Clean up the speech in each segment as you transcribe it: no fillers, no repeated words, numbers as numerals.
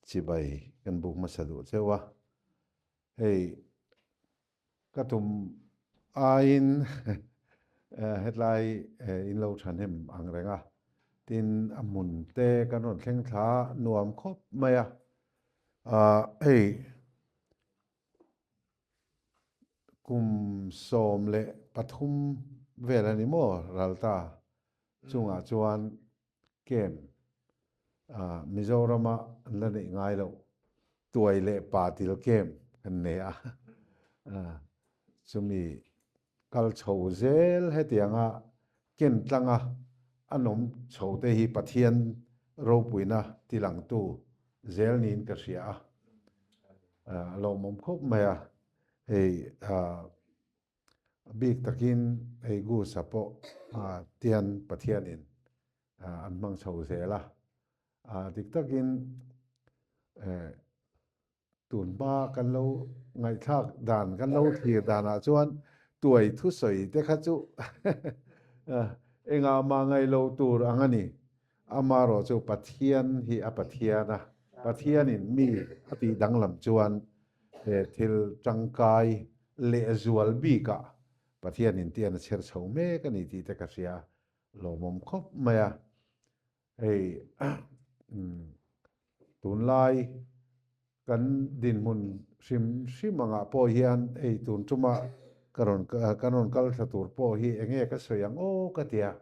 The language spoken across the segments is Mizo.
Chibai kan buk hmasa duh cheu a, hei ka tum aiin hetlai in lo thahnem ang reng a, tin a hmun te kan rawn thleng thla nuam khawp mai a, hei kum 13 vel a ni maw Ralta chungah chuan Camp Mizorama an la neih ngai loh tuai leh pa til camp kan nei a, chumi kal chho zel hetianga ken tlanga an awm chho te hi Pathian ropuina tilangtu zel niin ka hria a, a lawmawm khawp mai a, hei A bik takin hei Goose-a pawh tian Pathianin an hmang chho zel a. Dik takin tun hma kan lo ngaihthlak dan, kan lo thlir danah chuan tuai thusawi te kha chu engah mah ngaih lo tur ang a ni. Amaherawh chu Pathian hi a Pathian a, Pathianin mi a tih danglam chuan he thil tangkai lehzual bikah Pathianin tian a chher chho mek a ni tih te ka hria lawmawm khawp mai a. Hei tunlai kan dinhmun hrim hrim angah pawh hian hei tun tuma ka rawn kan rawn kal thla tur pawh hi enge ka sawi ang aw ka ti a.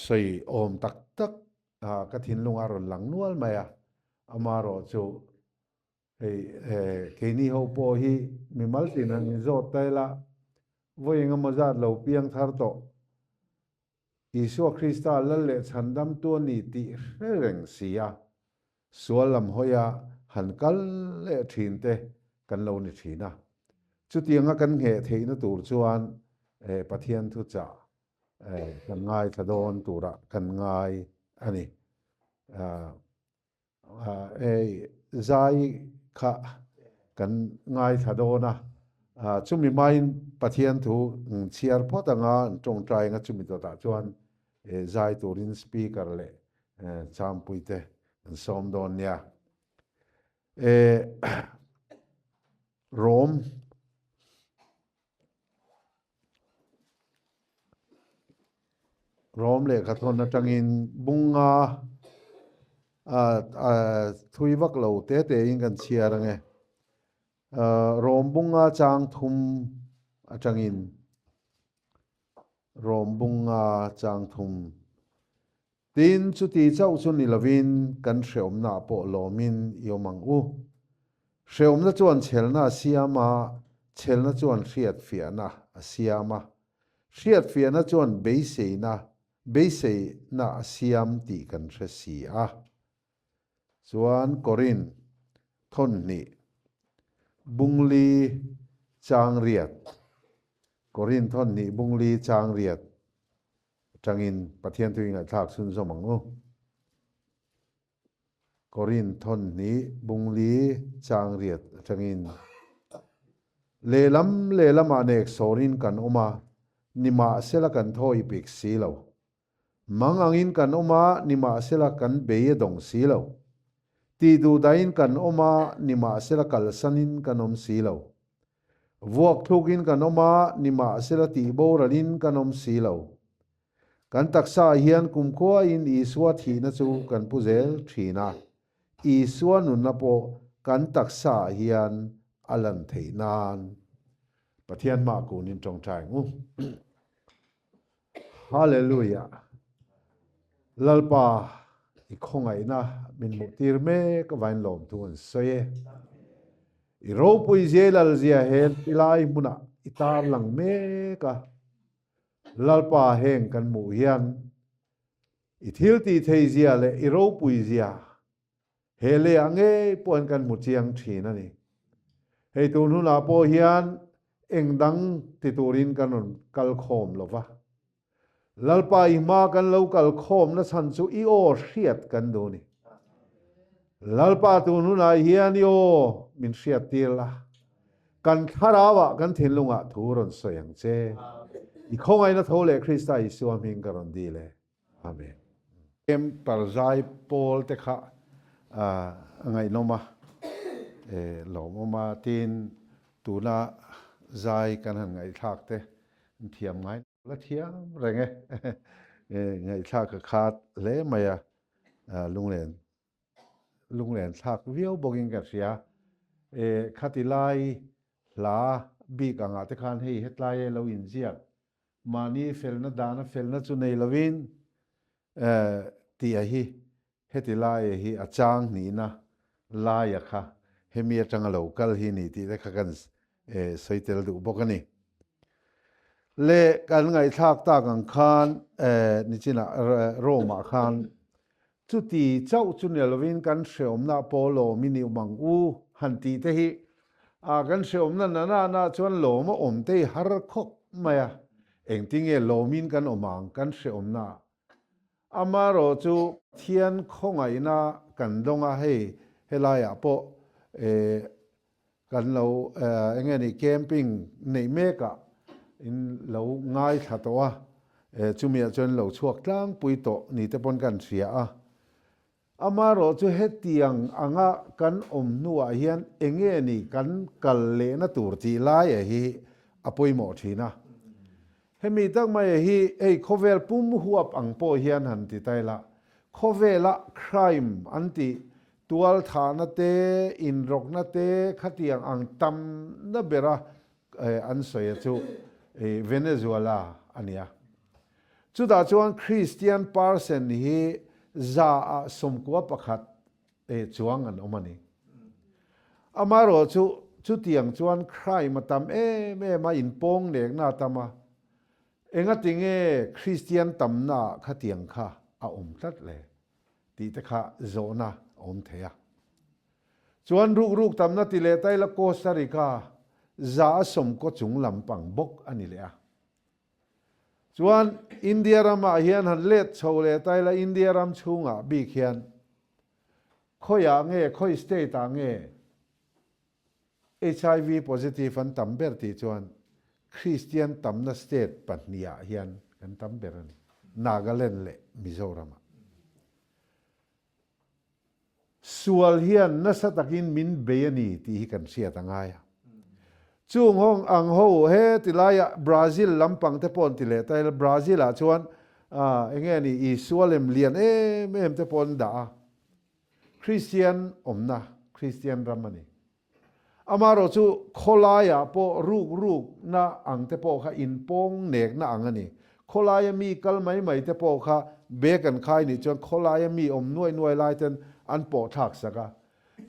Sawi awm tak tak ka thinlung a rawn lang nual mai a, amaherawh chu hei keini ho pawh hi mimal tin han inzawt ta ila, vawi engemaw zat lo piang thar tawh Isua Krista lal leh chhandamtu a ni tih hre reng si a, sual lam hawia han kal leh thin te kan lo ni thin a. Chutianga kan ngheh theihna tur chuan Pathian thuchah Kan ngaithla dawn turah kan ngai a ni. Hei zai kha kan ngaithla dawn a, chumi hmain Pathian thu chhiar phawt anga an tawngtai anga chumi dawtah chuan zai turin speaker leh champuite an sawm dawn nia. Rom Rom lehkha thawn atangin bunga thui vak lo te te in kan chhiar ange. Rom bunga chang thum atangin Rom bunga chang thum. Tin, chuti chauh chu ni lovin kan hreawmna pawh lawmin i awm ang u. Hreawmna chuan chhelna a siam a, chhelna chuan hriatfiahna a siam a, hriatfiahna chuan beiseina, beiseina a siam tih kan hre si a. Chuan Korin thawnhnih, bungli changriat, Korin thawnhnih bungli changriat Atangin Pathian thu i ngaihthlak chhunzawm ang u. Korin thawn hnih bungli chang riat atangin lehlam lehlamah nek sawrin kan awm a, nimahsela kan thaw i pik si lo. Mang angin kan awm a, nimahsela kan bei a dawng si lo. Tih duhdahin kan awm a, nimahsela kalsanin kan awm si lo. Vuak thlukin kan awm a, nimahsela tih boralin kan awm si lo. Kan taksaah hian kumkhuain Isua thihna chu kan pu zel thin a, Isua nunna pawh kan taksaah hian a lan theih nan. Pathian hmah kunin tawngtai ang u. Hallelujah! Lalpa i khawngaihna min hmuhtir mek avain lawmthu an sawi e. I ropui zia i lal zia he tilai hmunah i tarlang mek a. Lalpa heng kan hmuh hian i thil tih thei zia leh i ropui zia he leiah ngei pawhin kan hmu chiang thin a ni. Hei tun hunah pawh hian eng dang ti turin kan rawn kal khawm lo va. Lalpa i hma kan lo kal khawmna chhan chu i aw hriat kan duh a ni. Lalpa tun hunah hian i aw min hriat tir la, kan thlarauah kan thinlungah thu rawn sawi ang che. I khawngaihna tho leh Krista Isua hming ka rawn dil e. Amen. Kem parzai pawl te kha A ngaihnawm a, lawmawm a, tin tuna zai kan han ngaihthlak te an thiam ngai la thiam reng e. Ngaihthlak a khat hle mai a, lunglen lunglen thlak viau bawkin ka hria. Khati lai hla bik angah te khan hei hetlai e lo inziak mahni felna dana felna chu nei lovin tih a hi heti laia hi a chang hnihna laia kha hemi atanga lo kal hi ni tih te kha kan sawi tel duh bawk a ni. Le kan ngaihthlak tak ang khan nichinah Rome-ah khan chuti chauh chu ni lovin kan hreawmna pawh lawm i ni um ang u han tih te hi a kan hreawmna na na na chuan lawm a awm te hi har khawp mai a, engtinge lawmin kan awm ang kan hreawmna Amaherawh chu Pathian khawngaihna kan dawng a, hei helaiah pawh kan lo eng nge ni camping neih mekah in lo ngaithla tawh a, chumiah chuan lo chhuak tlangpui tawh ni te pawn kan hria a. Amaherawh chu hetiang anga kan awm hnuah hian eng nge ni kan kal lehna tur tih laia hi a pawimawh thin a. Hemi tak mai hi hei khawvel pum huap ang pawh hian han ti ta ila, khawvela crime an tih tualthahna te, inrawkna te khatiang ang tamna bera an sawi a chu Venezuela a ni a. Chutah chuan Kristian percent hi 91% chuang an awm a ni. Amaherawh chu chutiang chuan crime a tam em em a, inpawng nekna a tam a, engatinge Kristian tamnaah khatiang kha a awm tlat le tih te kha zawhna a awm thei a. Chuan rukruk tamna ti leh ta ila Costa Rica 110 chung lampang bawk a ni leh a. Chuan India ramah hian han let chho leh ta ila India ram chhungah bik hian khawiah nge, khawi state ah nge HIV positive an tam ber tih chuan Kristian tamna state pahnihah hian kan tam ber a ni, Nagaland leh Mizoramah. Sual hian nasa takin min bei a ni tih hi kan hriat a ngai a. Chung ho ang ho he ti laiah Brazil lampang te pawh an ti leh ta ila, Brazil ah chuan eng nge ni Isua lem lian em em te pawh an dah a. Kristian awmna, Kristian ram a ni. Amaherawh chu khawlaiah pawh ruk rukna ang te pawh kha inpawng nekna ang a ni. Khawlaia mi kal mai mai te pawh kha bag an khai nih chuan khawlaia mi awm nuai nuai lai ten an pawh thlak sak a.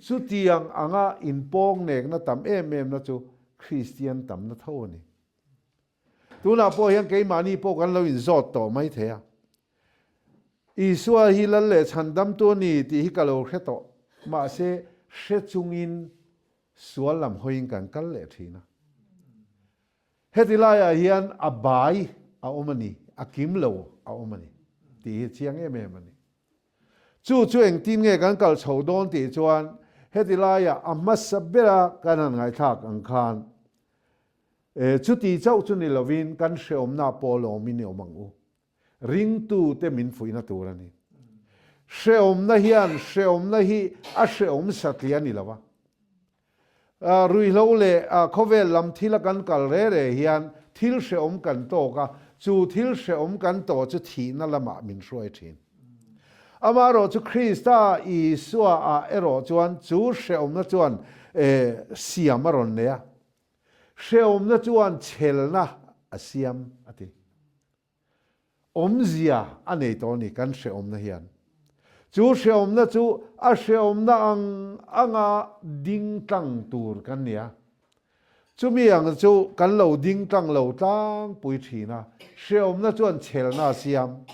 Chutiang anga inpawng nekna tam em emna chu Kristian tamna tho a ni. Tunah pawh hian keimahni pawh kan lo inzawt tawh mai thei a. Isua hi lal leh chhandamtu a ni tih hi ka lo hre tawh. Mahse, hre chungin sual lam hawiin kan kal leh thin a. Heti laiah hian a bai a awm a ni, a kim lo a awm a ni tih hi chiang em em a ni. Chu chu engtin nge kan kal chho dawn tih chuan heti laiah a hmasa bera kan han ngaihthlak ang khan chuti chauh chu ni lovin kan hreawmna pawh lawmin i awm ang u. Ringtute min fuihna tur a ni. Hreawmna hian hreawmna hi a hreawm satliah a ni lo va. Ruihhlo leh khawvel lam thila kan kal re re hian thil hreawm kan tawk a, chu thil hreawm kan tawh chu thihna lamah min hruai thin. Amaherawh chu Krista Isua ah erawh chuan chu hreawmna chuan siam a rawn nei a. Hreawmna chuan chhelna a siam a ti. Awmzia a nei tawh a ni kan hreawmna hian. Chu hreawmna chu a hreawmna ang anga ding tlang tur kan ni a. Chumi ang chu kan lo ding tlang lo tlangpui thin a. Hreawmna chuan chhelna a siam.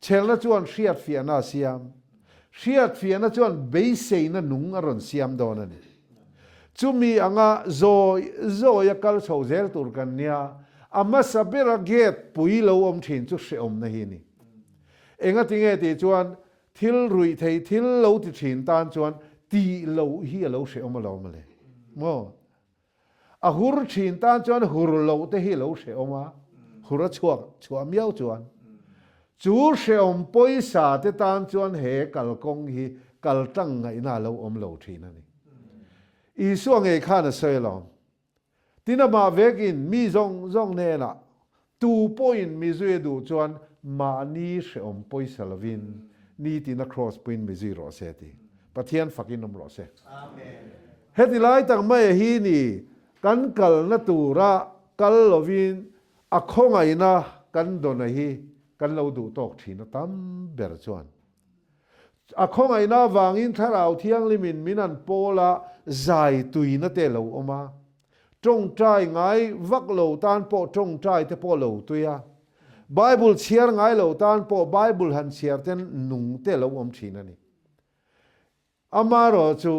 Chhelna chuan hriatfiahna a siam. Hriatfiahna chuan beiseina nung a rawn siam dawn a ni. Chumi anga zawi zawia kal chho zel tur kan nia, a hmasa bera gate pui lo awm thin chu hreawmna hi a ni. Engatinge tih chuan thil ruih thei thil lo ti thin tan chuan tih loh hi a lo hreawm alawm le maw? A hur thin tan chuan hur loh te hi lo hrehawm a, hur a chhuak chhuah miau chuan. Chu hrehawm pawisa te tan chuan he kalkawng hi kal tlang ngaihna a lo awm lo thin a ni. Isua ngei khan a sawi alawm. Tin amah vekin mi zawng zawng hnenah tu pawhin mi zui a duh chuan mahni hrehawm pawisa lovin nitin a kraws puiin mi zui rawh se a ti. Pathian fakin awm rawh se. Heti lai tak mai hi ni kan kalna tura kal lovin a khawngaihna kan dawna hi kan lo duh tawk thin a tam ber chuan. A khawngaihna avangin Thlarau Thianghlimin min an pawl a, zai tuina te lo awm a. Tawngtai ngai vak lo tan pawh tawngtai te pawh lo tui a. Bible chhiar ngai lo tan pawh Bible han chhiar ten nung te lo awm thin a ni. Amaherawh chu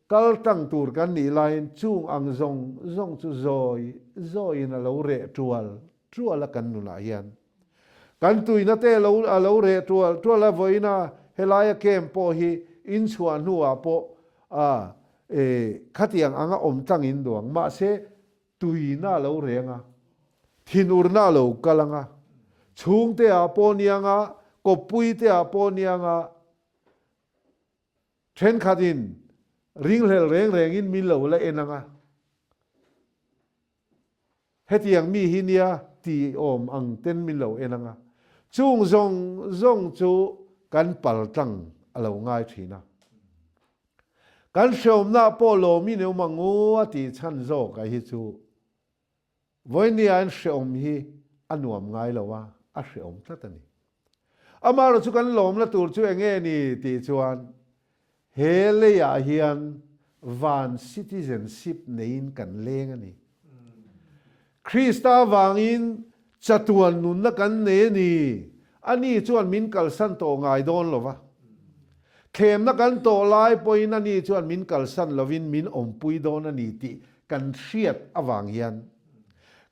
kal tang tur kan nih laiin chung ang zawng zawng chu zawi zawiin a lo reh tual tual a kan nunah hian. Kan tuina te lo a lo reh tual tual a vawiina helaia camp pawh hi inchhuah hnuah pawh a e khatiang anga awm tlang in duang mahse tuina a lo reng a, thinurna a lo kal ang a, chhungte ah pawh niang a, kawppui te ah pawh niang a, Thenkhatin ringhlel reng rengin min lo la en ang a, hetiang mi hi nia ti awm ang ten min lo en ang a, chung zawng zawng chu kan pal tlang a lo ngai thin a. Kan hreawmna pawh lawmin i awm ang u a tih chhan zawk a hi chu Vawinia in hreawm hi a nuam ngai lo a, a hreawm tlat a ni. Amaherawh chu kan lawmna tur chu eng nge ni tih chuan he leiah hian van citizenship neiin kan leng a ni. Krista avangin chatuan nunna kan nei a ni. Ani chuan min kalsan tawh ngai dawn lo va. Thlemna kan tawh lai pawhin ani chuan min kalsan lovin min awmpui dawn a ni tih kan hriat avang hian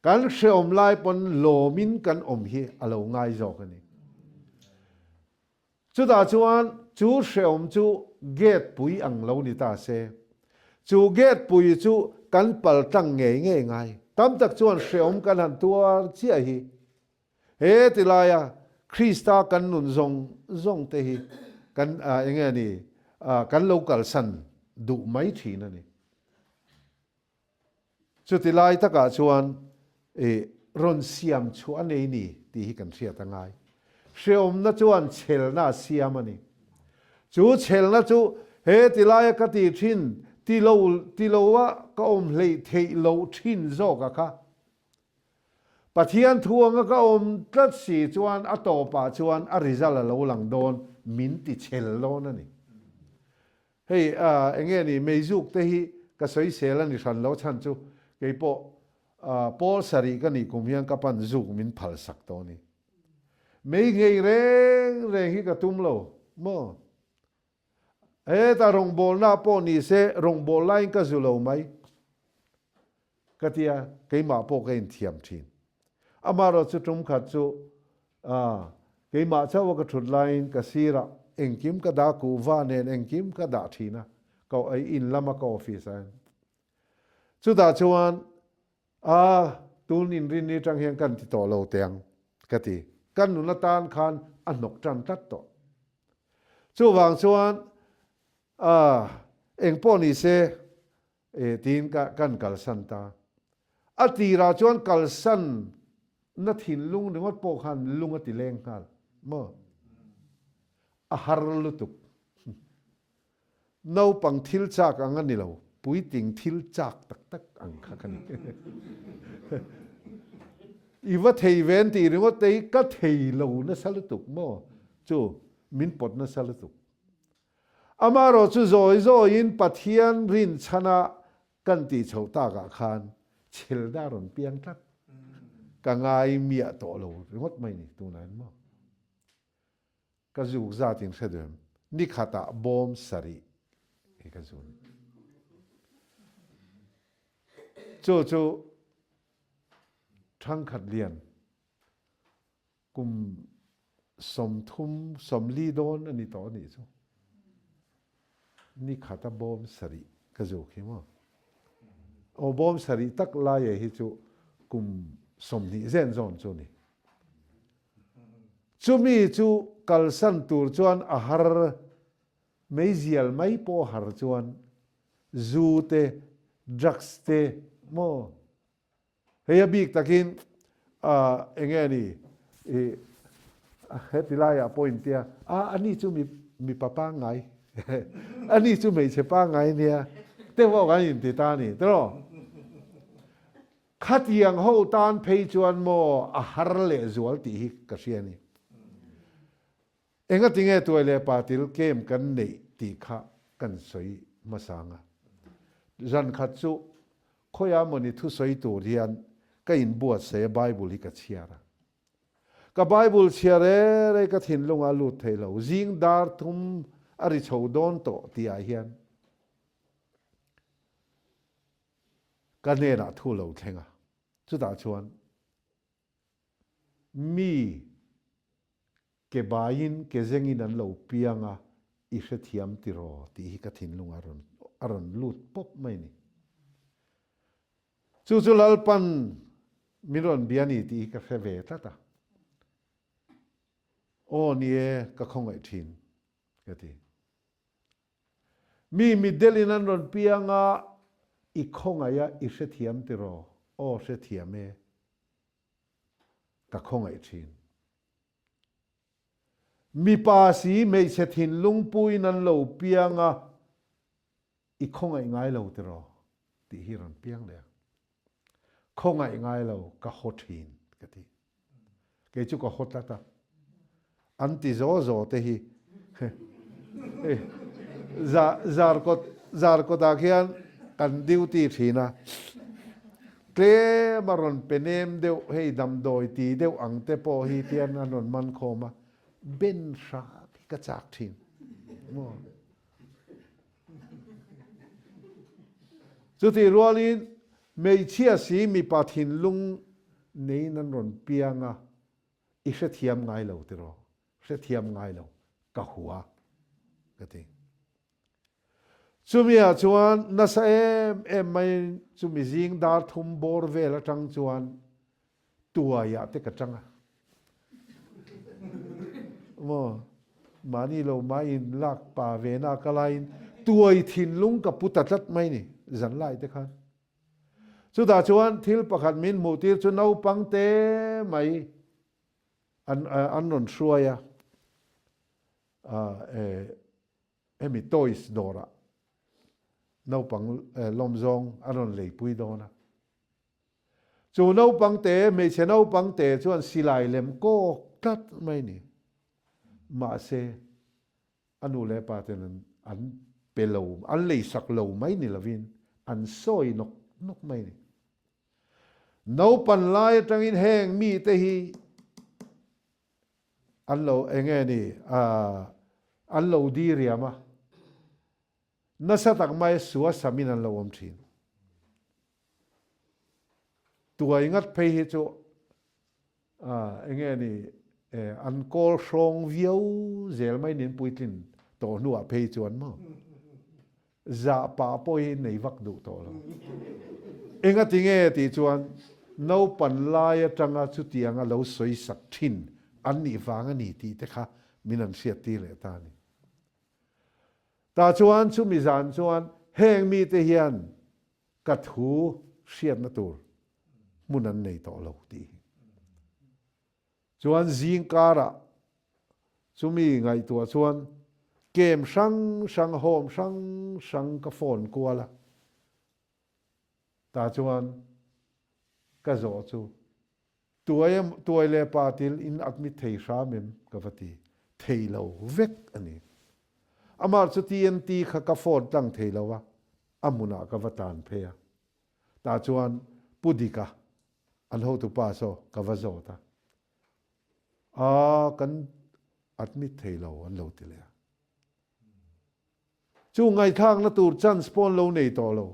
kan hreawm lai pawn lawmin kan awm hi a lo ngai zawk a ni. Chutah chuan chu hreawm chu gate pui ang lo ni ta se, chu gate pui chu kan pal tlang ngei ngei ngai. Tam tak chuan hreawm kan han tuar chiah hi He ti laia Krista kan nun zawng zawng te hi kan eng nge ni kan lo kalsan duh mai thin a ni. Chuti lai takah chuan rawn siam chhuah a nei ni tih hi kan hriat a ngai. Hreawmna chuan chhelna a siam a ni. Chu chhelna chu he ti laia ka ti thin ti lo ti loa ka awm hleih theih loh thin zawk a kha. Pathian thu anga ka awm tlat si chuan a tawpah chuan a result a lo lang dawn, min ti chhel dawn a ni. Hei eng nge ni, meizuk te hi ka sawisel a ni hran lo chhan chu keipawh pawl sarih ka nih kum hian ka pan zuk min phal sak tawh a ni. Mei nghei reng reng hi ka tum lo maw? Heta rawngbawlna pawh ni se rawngbâwl laiin ka zu lo mai ka ti a, keimah pawh ka inthiam thin. Amaherawh chu tum khat chu keimah chauha ka thut laiin ka sirah engkim ka dah kuhva nen engkim ka dah thin a, ka in lama ka office ah hian. Chutah chuan A, tun inrinni atang hian kan ti tawh lo teh ang, ka ti. Kan nun atan khan a hnawk tan tlat tawh. Chuvang chuan, a, eng pawh ni se, e, tiin ka, kan kalsan ta. A tirah chuan kalsan na thinlung ringawt pawh khan lung a ti leng nghal maw? A har lutuk. Naupang thil chak ang a ni lo, puitling thil chak tak tak ang kha ka ni. I va thei ve an tih ringawt te hi ka thei lo nasa lutuk maw? Chu min pawt nasa lutuk. Amaherawh chu zawi zawiin Pathian rinchhana kan tih chhoh takah khan chhelna a rawn piang tlat. Ka ngai miah tawh lo ringawt mai ni tunah hian maw? Ka zuk zat in hre duh em? Ni khatah bawm sarih hi ka zun. Chu chu thangkhat lian kum 30 40 dawn a ni tawh a nih chu. Ni khata bawm sarih ka zuk hi maw? Aw bawm sarih tak lai e hi chu kum 20 zen zawn chu a ni. Chumi chu kalsan tur chuan a har. Meizial mai pawh har chuan zu te, drugs te maw? Hei a bik takin enge ni i heti laiah pawh intia a ani chu mi mipa pangngai ani chu hmeichhe pangngai nia te pawh kan inti ta a ni tiraw? Khatiang ho tan phei chuan maw a har lehzual tih hi ka hria a ni. Engatinge tuai leh patil kem kan neih tih kha kan sawi hmasa ang a. Zan khat chu khawiah mawni thusawi tur hian ka inbuatsaih a Bible hi ka chhiar a. Ka Bible chhiar rei rei ka thinlungah a lut thei lo. Zing dar thum a ri chho dawn tawh tihah hian ka hnenah thu lo thleng a. Chutah chuan Mi ke baiin ke zengin an lo piang a, i hrethiam tiraw tih hi ka thinlung a rawn a rawn lut pawp mai a ni. Chu chu Lalpan min rawn bia ni tih hi ka hre ve tlat a. Aw ni e, ka khawngaih thin ka ti. Mi mitdelin an rawn piang a, i khawngaih a, i hrethiam tiraw? Aw hrethiam e. Ka khawngaih thin. Mipa si hmeichhe thinlung puiin an lo piang a, i khawngaih ngai lo tiraw? Tih hi rawn piang leh a. Khawngaih ngai lo, ka haw thin ka ti. Kei chu ka haw tlat a. An ti zaw zaw te hi hei zarkawt zarkawtah khian kan duty thin a. Tlem a rawn pe nem deuh hei damdawi ti deuh ang te pawh hi tian an rawn man khawm a. Ben hram hi ka chak thin maw. Chutih rualin hmeichhia si mipa thinlung neiin an rawn piang a, i hrethiam ngai lo tiraw? Hrethiam ngai lo, ka hua ka ti. Chumi ah chuan nasa em em maiin chumi zing dar thum bawr vel atang chuan tuaiah te ka chang a. Maw, mahni lo mah in lak pa ve na ka laiin tuai thinlung ka pu ta tlat mai ni, zan lai te khan. Chutah chuan thil pakhat min hmuh tir chu naupang te mai an an rawn hruai a, hemi toys dawrah naupang lawmzawng an rawn leipui dawn a. Chu naupang te, hmeichhe naupang te chuan silai lem kawk tlat mai ni. Mahse, a nu leh pa ten an an pe lo, an leisak lo mai ni lovin an sawi nawk nawk mai ni. Naupan lai atangin heng mite hi an lo eng nge ni, an lo diriam a. Nasa tak mai sua samin an lo awm thin. Tuai ngat phei hi chu enge ni an kawl hrawng viau zel mai nin puitlin tawh hnuah phei chuan maw zah pah pawh hi nei vak duh tawh lo. Engati nge tih chuan naupan lai atanga chutianga lo sawi sak thin an nih vang a ni tih te kha min an hriattir leh ta a ni. Tah chuan chumi zan chuan heng mite hian ka thu hriatna tur hmun an nei tawh lo tih hi. Chuan zing karah chumi ngaihtuah chuan kem hrang hrang, home hrang hrang ka phone kual a. Tah chuan ka zawh chu Tuai tuai leh pa til in admit thei hram em? Ka va ti. Thei lo vek a ni. Amah chu TNT kha ka phone tlang thei lo a, a hmunah ka va tlan phei a. Tah chuan Pu Dika, an hotupa saw ka va zawt a. Aa, kan admit thei lo an lo ti leh a. Chu ngaihthlakna tur chance pawh an lo nei tawh lo.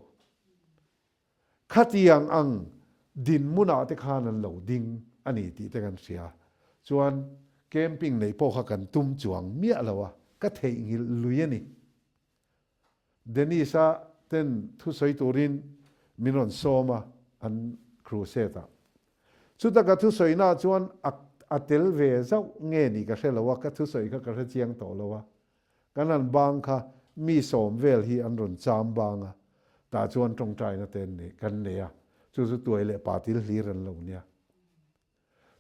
Khatiang ang dinhmunah te khan an lo ding a ni tih te kan hria. Chuan camping neih pawh kha kan tum chuang miah lo a, ka theihnghilh lui a ni. Dennis-a ten thusawi turin min rawn sawm a, an crusade ah. Chuta ka thusawina chuan a tel ve zauh nge ni ka hre lo a, ka thusawi kha ka hre chiang tawh lo a. Kan han bang kha mi sawm vel hi an rawn cham bang a, tah chuan tawngtaina te kan nei a, chu chu tuai leh patil hlir an lo nia.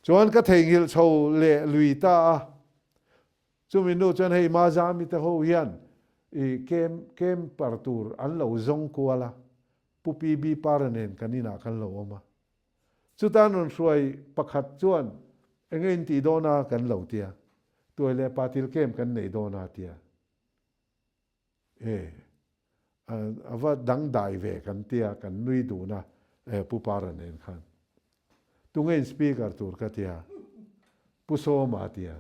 Chuan ka theihnghilh chho leh lui ta a, chumi hnu chuan hei Mazami te ho hian i kem kem par tur an lo zawng kual a, Pu PB Para nen kan inah kan lo awm a. Chuta rawn hruai pakhat chuan enge in tih dawn a kan lo tia, tuai leh patil kem kan nei dawn a tia. E, a va dangdai ve kan tia, kan nui dun a, e, Pu Para nen khan. Tunge in speaker tur ka tia, Pu Sawma tia.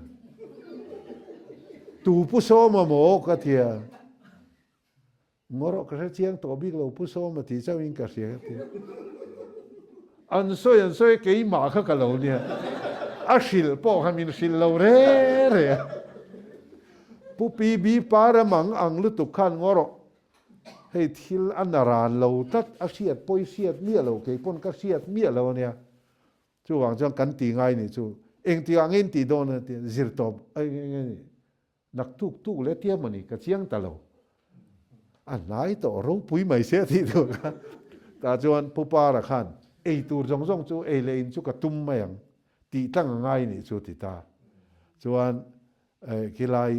Tu Pu Sawma maw ka tia. Ngawrawh ka hre chiang tawh bik lo Pu Sawma tih chauhin ka hria ka ti. An sawi an sawi keimah kha ka lo nia. A hrilh pawh kha min hrilh lo re re a. Pu PB Para mang ang lutuk khan ngawrawh hei thil a na ran lo tlat a hriat pawi hriat miah lo kei pawn ka hriat miah lo ania. Chuvang chuan kan ti ngai nih chu engtikah nge in tih dawn a tia zir tawp eng nge ni. Nak tuk tuk leh tia mawni ka chiang ta lo. A hnai tawh ropui mai se a tih tur kha. Tah chuan Pu Para khan ei tur zawng zawng chu ei leh in chu ka tum mai ang tih tlang a ngai nih chu ti ta. Chuan khilai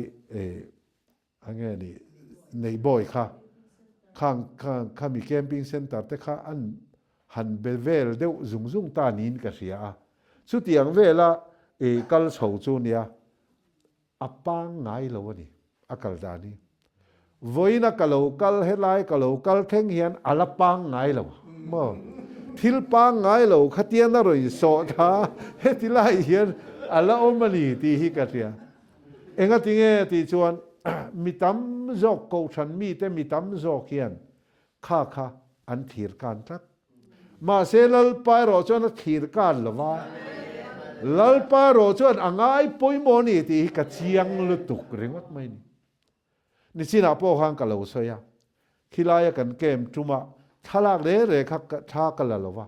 a nge ni Neihbawi kha khang khang khami camping center te kha an han be vel deuh zung zung ta niin ka hria a. Chutiang vela kal chho chu nia. A pangngai lo a ni, a kal dan hi. Vawiina ka lo kal, helai ka lo kal thleng hian a la pangngai lo maw? Thil pangngai lo khatian a rawn sawh tha, heti lai hian a la awm a ni tih hi ka hria. Engati nge tih chuan mi tam zawk, kohhran mite mi tam zawk hian kha kha an thlir kan tlat. Mahse Lalpa erawh chuan a thlir kan lo va, Lalpa erawh chuan a ngai pawimawh a ni tih hi ka chiang lutuk ringawt mai a ni. Nichinah pawh khan ka lo sawi a, khilaia kan camp tumah thlalak re re kha thla ka la lo va.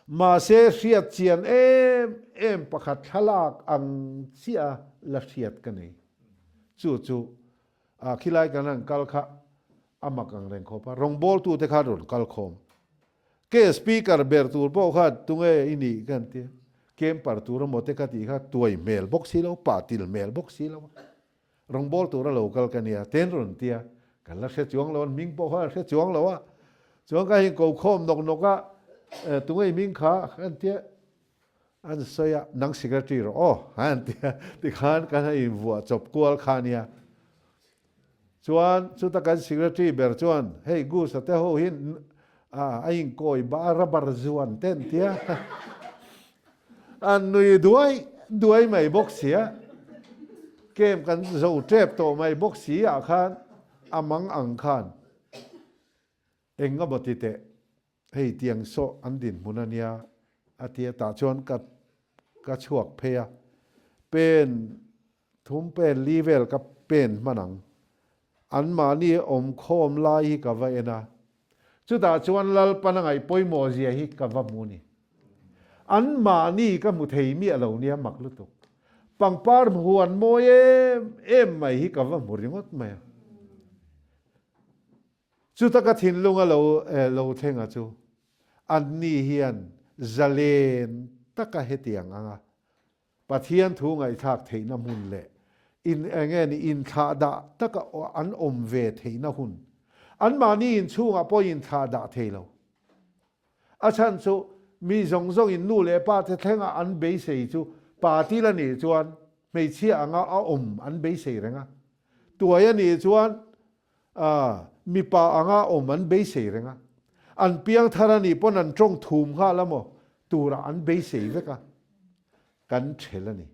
Mahse hriat chian em em pakhat thlalak ang chiah a la hriat ka nei. Chu chu khilai kan han kal kha A mak ang reng khawp a, rawngbawltute khan rawn kal khawm. Ke speaker ber tur pawh khan tunge i nih ka han ti a, camper tur emaw te ka tih kha tuai hmel bawk si lo, pah til hmel bawk si lo a, rawngbawltu tura lo kal ka nia ten rawn ti a, kan la hre chuang lo a, hming pawh kha an hre chuang lo a, chuan ka in ko khawm nawk nawk a, tunge i hming kha ka han ti a, an sawi a, nang secretary rawh aw an ti a, tikhan kan han invuah chawp kual kha ania. Chuan chuta kan secretary ber chuan hei Goose a te ho hi a inkawi ba a rubber zuan te an tia an nui duai duai mai bawk sia camp kan zo tep tawh mai bawk si ah khan a mang ang khan eng emaw ti teh Hei tiang sawh an dinhmun a nia a ti a, tah chuan ka ka chhuak phei a, pen thum pen li vel ka pen hman ang, anmahni awmkhawm lai hi ka va en a, chutah chuan Lalpan a ngaih pawimawh zia hi ka va hmu a ni. Anmahni ka hmu thei miah lo nia mak lutuk. Pangpar huan mawi em em mai hi ka va hmu ringawt mai a. Chuta ka thinlunga lo lo thlenga chu anni hian zalen taka hetiang anga Pathian thu ngaihthlak theihna hmun leh in enge ni inthlahdah taka an awm ve theihna hun anmahni inchhungah pawh inthlahdah thei lo. A chhan chu mi zawng zawngin nu leh pa te thlenga an beisei chu pa til a nih chuan hmeichhia anga a awm an beisei reng a, tuai a nih chuan A, mipa anga awm an beisei reng a, an piang thar a nih pawn an tawng thum nghal a maw turah an beisei vek a, kan ṭhel a ni.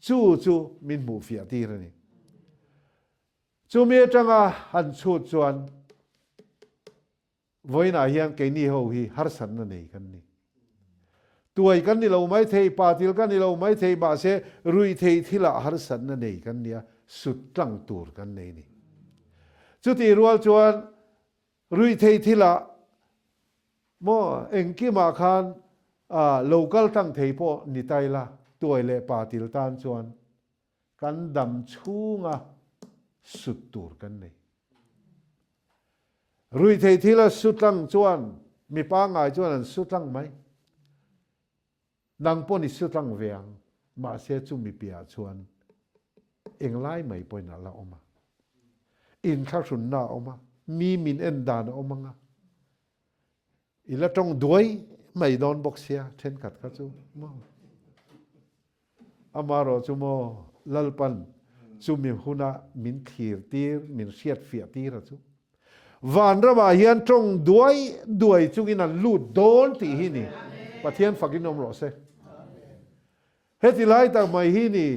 Chu chu min hmuh fiah tir a ni. Chumi atanga han chhut chuan Vawiinah hian keini ho hi harsatna nei kan ni. Tuai kan ni lo maithei, patil kan ni lo maithei, mahse ruihtheih thilah harsatna nei kan ni a, sut tlang tur kan nei ni. Chutih rual chuan ruihtheih thilah maw engkimah khan lo kal tlang thei pawh ni ta ila, tuai leh patil tan chuan kan dam chhunga. Sut tur kan nei. Ruithei thila su tlang chuan mi pangngai chuan an su tlang mai. Nang pawh ni su tlang ve ang, mahse chu mi piahah chuan englai mai pawhin a la awm a. Inthlahrunna a awm a, mi min en dan a awm ang a. I la tawng duai mai dawn bawk sia thenkhat kha chu maw. Amarawh chu maw Lalpan chumi huna min thlir tir, min hriat fiah tir a chu. Vanramah hian tawng duai duai chungin an lut dawn tih hi ni. Pathian fakin awm rawh se. Heti lai tak mai hi ni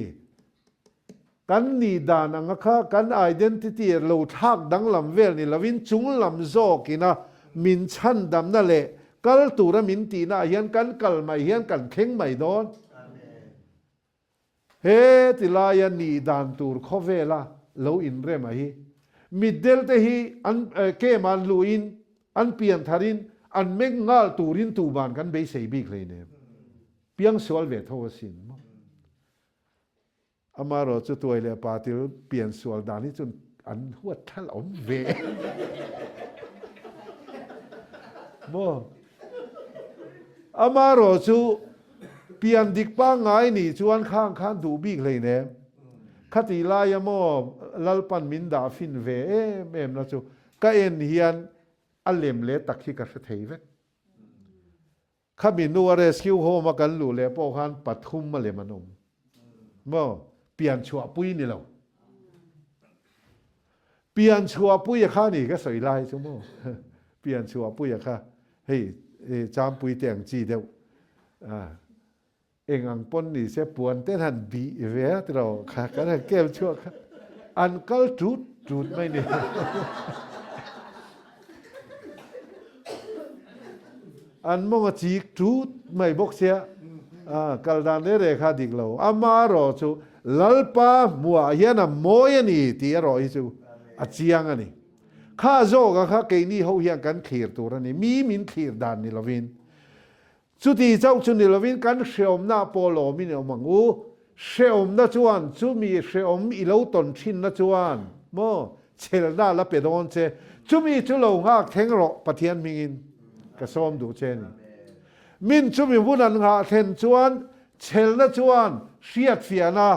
kan nih dan anga kha kan identity lo thlak danglam vel ni lovin chunglam zawkina min chhandamna leh kal tura min tihna ah hian kan kal mai hian kan thleng mai dawn. Heti laia nih dan tur khawvela lo inrema hi mitdelte hi an kem an luhin an pian tharin an meng nghal turin tuman kan beisei bik hleinem. Piangsual ve tho asin maw? Amaherawh chu tuai leh pa til piansual dan hi chuan an huat thal awm ve maw? Amaherawh chu pian dik pangngai nih chuan khang khan duh bik hleinem. Khatih laia maw Lalpan min dah fin ve em em na chu ka en hian a lem leh tak hi ka hre thei vek. Khami hnua rescue home a kan luh leh pawh khan pathum a lem an awm maw? Pian chhuahpui ni lo. Pian chhuahpui a kha ni ka sawi lai chu maw? Pian chhuahpui a kha hei Champui te ang chi deuh eng ang pawn ni se puan ten han bih ve a tiraw kha kan han kem chhuak kha an kal tut tut mai ni. An mawng a chik tut mai bawk sia kal dan reh reh kha dik lo ama erawh chu Lalpa hmuah hian a mawi a ni tih erawh hi chu a chiang a ni. Kha zawka kha keini ho hian kan thlir tur a ni mi min thlir dan ni lovin. Chuti chauh chu ni lovin kan hreawmna pawh lawmin i awm ang u. Hreawmna chuan chumi hreawm i lo tawn thinna chuan maw chhelna la pe dawn che. Chumi chu lo nghak thleng rawh Pathian hmingin ka sawm duh che a ni. Min chumi hun an nghah thlen chuan chhelna chuan hriatfiahna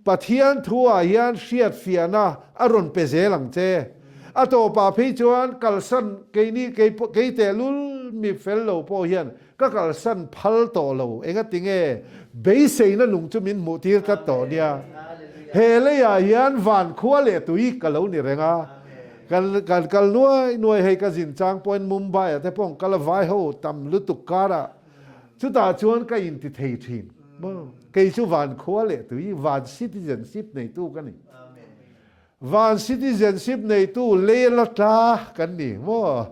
Pathian thuah hian hriatfiahna a rawn pe zel ang che. A tawpah phei chuan kalsan keini kei tehlul mi fel lo pawh hian ka kalsan phal tawh lo. Engatinge beiseina nung chu min hmuh tir tlat tawh nia. He leiah hian van khua leh tui ka lo ni reng a. Kan kan kal nuai nuai hei ka zin chang pawhin Mumbai ah te pawh kal a vai ho tam lutuk karah Chutah chuan ka inti thei thin. Kei chu van khua leh tui, van citizenship neitu ka ni. Van citizenship neitu lei la tla kan ni maw?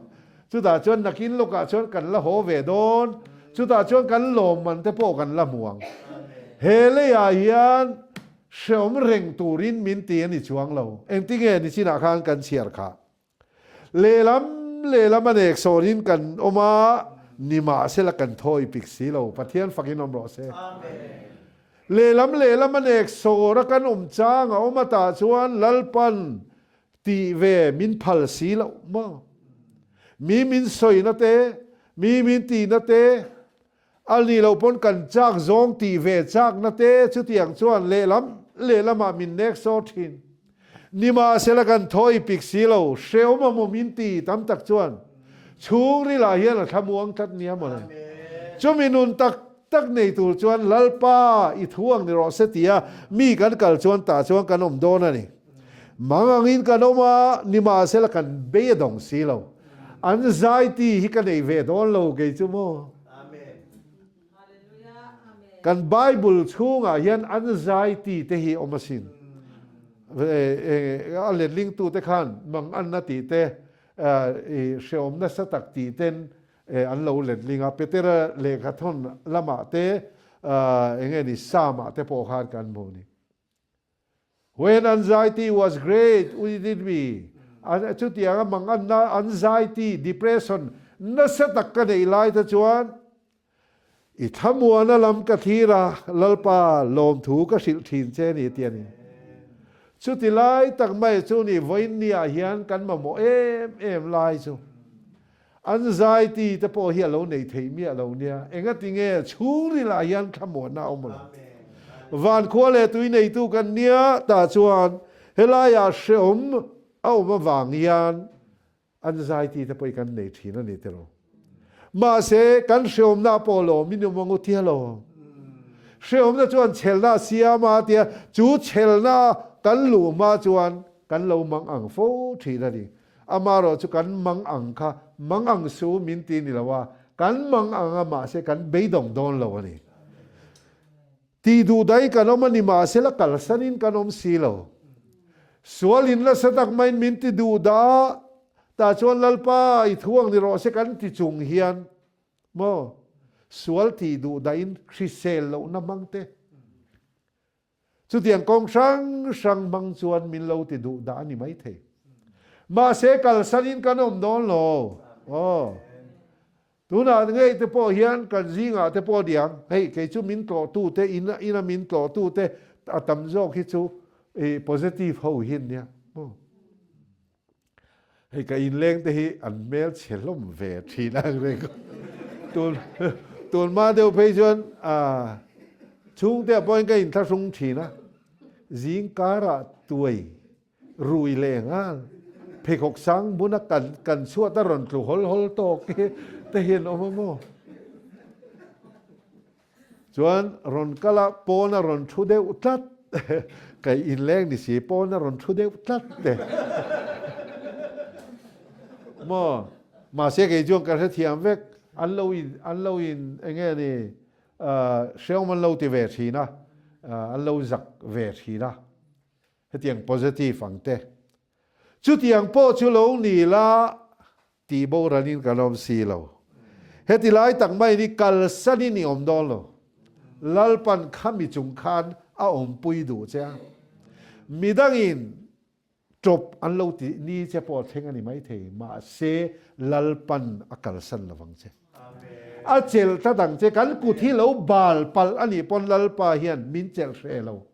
Chutah chuan nakin lawkah chuan kan la haw ve dawn. Chutah chuan kan lawmman te pawh kan la hmu ang. He leiah hian hreawm reng turin min ti a ni chuang lo. Engtinge nichinah khan kan chhiar khah? Lehlam lehlam a nek sawnin kan awm a, nimahsela kan thawi pik si lo. Pathian fakin awm rawh se. Lehlam lehlam a nek sawr a kan awm chang a awm atah chuan Lalpan tih ve min phal si loh maw? Mi min sawina te, mi min tihna te, a ni lo pawn kan chak zawng tih ve chakna te chutiang chuan lehlam lehlamah min nek sawr thin. Nimahsela kan thaw i pik si lo, hreawm a maw min ti tam tak chuan chhungrilah hian a thlamuang tlat nia mawle. Chumi nun tak tak nei tur chuan Lalpa i thu ang ni rawh se tia mi kan kal chuan tah chuan kan awm dawn a ni. Mang angin kan awm a, nimahsela kan bei a dawng si lo. Anxiety hi ka nei ve dawn lo kei chu maw? Kan Bible chhungah hian anxiety te hi awm asin. A letlingtu te khan manganna tih te, hreawm nasa tak tih ten an lo letling a. Petera lehkhathawn lamah te, enge ni Psalm-ah te pawh khan kan hmu a ni. When anxiety was great, we did me. Chutianga manganna, anxiety, depression nasa tak ka neih lai te chuan i thlamuana lam ka thlir a, Lalpa lawmthu ka hrilh thin che ni ti a ni. Chuti lai tak mai chu ni vawiin ni ah hian kan mamawh em em lai chu an zai ti te pawh hi a lo nei thei miah lo nia. Engati nge chhungril ah hian thlamuanna a awm lo. Van khua leh tui neitu kan nia tah chuan helai ah hreawm a awm avang hian An zai ti te pawh i kan nei thin a ni tiraw. Mahse, kan hreawmna pawh lawm in awm ang u tia lo. Hreawmna chuan chhelna a siam a tia, chu chhelna kan luh hma chuan kan lo mang ang fo thin a ni. Amaherawh chu kan mang ang kha mang ang su min ti ni lo a, kan mang ang a mahse kan beidawng dawn lo a ni. Tih duh daih kan awm a ni mahse la kalsanin kan awm si lo. Sual in nasa tak maiin min ti duh dah tah chuan Lalpa i thu ang ni rawh se kan ti chung hian maw sual tih duh dahin hrisel lohna hmang te chutiang kawng hrang hrang hmang chuan min lo ti duh dah a ni maithei. Mahse kalsanin kan awm dawn lo. Aw. Tunah ngei te pawh hian kan zingah te pawh niang, hei kei chu min tlawhtu te, ina ina min tlawhtu te a tam zawk hi chu i positive ho hi an nia maw. Hei ka inleng te hi an hmel chhe hlawm ve thin ang reng tun tun hma deuh phei chuan ah chhungte ah pawhin ka inthlahrung thin a, zing karah tuai Rui leh nghal pheikhawk sang buna kan kan chhuat a rawn tlu hawl hawl tawk hi te hian awm a maw? Chuan rawn kal a pawn a rawn thu deuh tlat kai inleng ni si pawn a rawn thu deuh tlat te maw? Mahse kei chuan ka hrethiam vek an lo in an lo in eng nge ni hreawm an lo ti ve thin a an lo zak ve thin a. Hetiang positive ang te. Chutiang pawh chu lo ni la tih boralin kan awm si lo. Heti lai tak mai ni kalsanin i awm dawn lo. Lalpan khami chung khan a awmpui duh che a. Midangin tawp an lo ti ni che pawh a thleng a ni maithei, mahse Lalpan a kalsan lovang che. A chelh tlat ang che. Kan kut hi lo bal palh a nih pawn Lalpa hian min chelh hreh lo.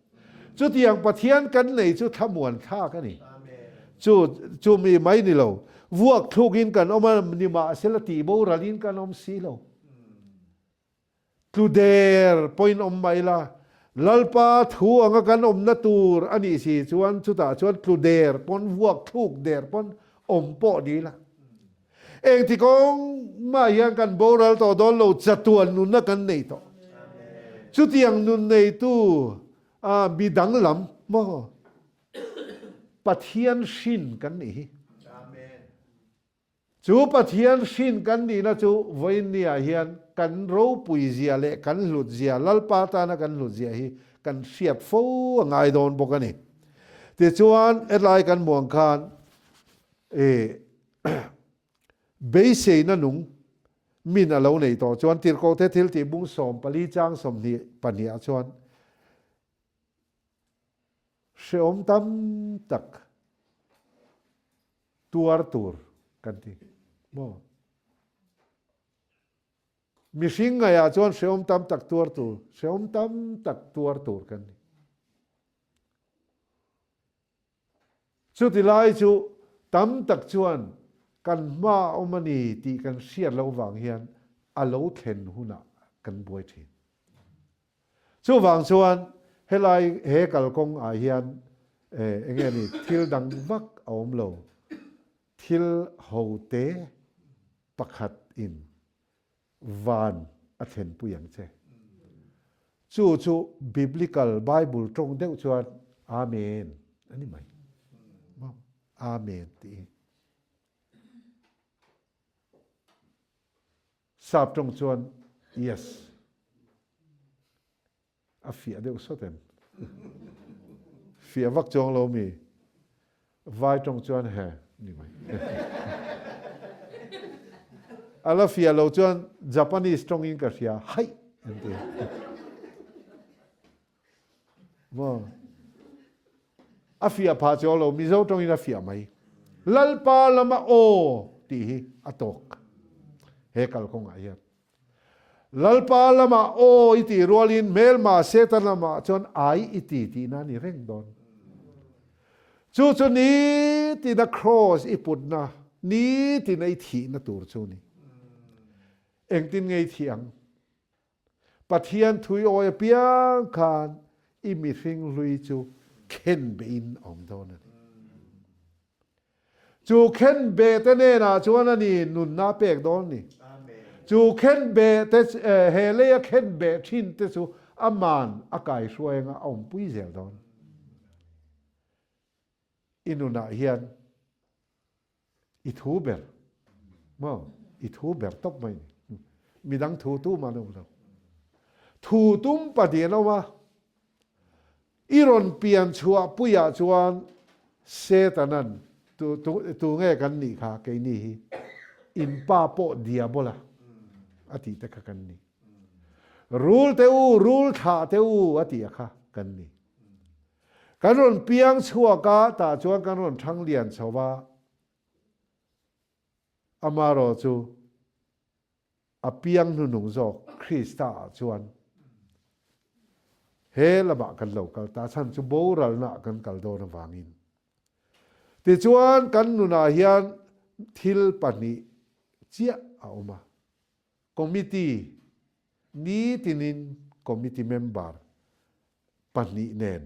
Chutiang Pathian kan nei chu thlamuan thlak a ni. Chu chu mi mai ni lo. Vuak thlukin kan awm a, nimahsela tih boralin kan awm si lo. Tlu der pawhin awm mai la, Lalpa thu anga kan awmna tur a nih si chuan chutah chuan tlu der pawn vuak thluk der pawn awm pawh ni la. Engti kawng mah hian kan boral tawh dawn lo, chatuan nunna kan nei tawh. Chutiang nun neitu a mi danglam maw Pathian hrin kan nih hi. Chu Pathian hrin kan nihna chu vawiinniah hian kan ropui zia leh kan hlut zia, Lalpa tana kan hlut zia hi kan hriat fo a ngai dawn bawk a ni. Tichuan, hetlai kan muang khan I beiseina nung min a lo nei tawh chuan Tirhkohte thil tih bung 14 chang 22 ah chuan hrehawm tam tak tuar tur kan ti maw? Mihring ngaihah chuan hrehawm tam tak tuar tur, hrehawm tam tak tuar tur kan ni. Chuti lai chu tam tak chuan kan hma a awm a ni tih kan hriat loh vang hian a lo thlen hunah kan buai thin. Chuvang chuan helai he kalkawng ah hian eng nge ni thil dang vak a awm lo, thil hote pakhat in van a thlenpui ang che. Chu chu Biblical Bible tawng deuh chuan Amen a ni mai. Amen tih hi. Sap tawng chuan Yes. A fiah deuh sawt em? Fiah vak chuang lo mi? Vai tawng chuan he ni mai. A la fiah lo chuan Japanese tawngin ka hria haih an ti. Maw? A fiah phah chuang lo, Mizo tawngin a fiah mai. Lalpa lama aw tih hi a tawk he kalkawngah hian. Lalpa lamah aw i tih rualin hmelma Satan lamah chuan ai i ti tihna a ni reng dawn. Chu chu nitina cross i putna, nitina i thihna tur chu ni. Engtin nge i thih ang? Pathian thui awi apiang khan i mihring hlui chu khen behin a awm dawn a ni. Chu khen be te nenah chuan a ni nunna a pek dawn ni. Chu khen be te he leia khen be thin te chu aman a kaihruai anga a awmpui zel dawn. I nunah hian i thu ber maw i thu ber tawp mai ni. Midang thu tum an awm lo. Thu tum pahnih an awm a. I rawn pian chhuah puiah chuan Setanan tu tu tu nge kan nih kha keini hi in pa pawh diabola a tih te kha kan ni. Rul te u, rul thlah te u a tih a kha kan ni. Kan rawn piang chhuak a, tah chuan kan rawn thang lian chho va, amarawh chu a piang hnuhnung zawk Krista ah chuan he lamah kan lo kal ta chhan chu boralna ah kan kal dawn avangin. Tichuan kan nunah hian thil pahnih chiah a awm a, Committee nitinin committee member pahnih nen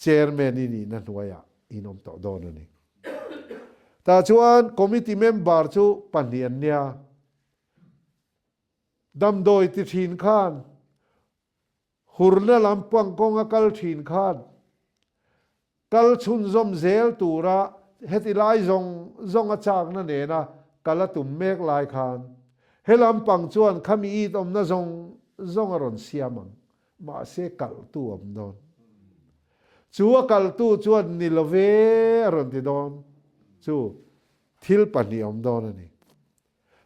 Chairman i nihna hnuaiah in awm tawh dawn a ni. Tah chuan committee member chu pahnih an nia. Damdawi ti thin khan Hurna lampang kawnga kal thin khan kal chhunzawm zel tura heti lai zawng zawnga chakna nena kal a tum mek lai khan he lampang chuan khami it awmna zawng zawng a rawn siam ang. Mahse kalhtu a awm dawn. Chu a kalhtu chuan ni lo ve a rawn ti dawn. Chu thil pahnih a awm dawn a ni.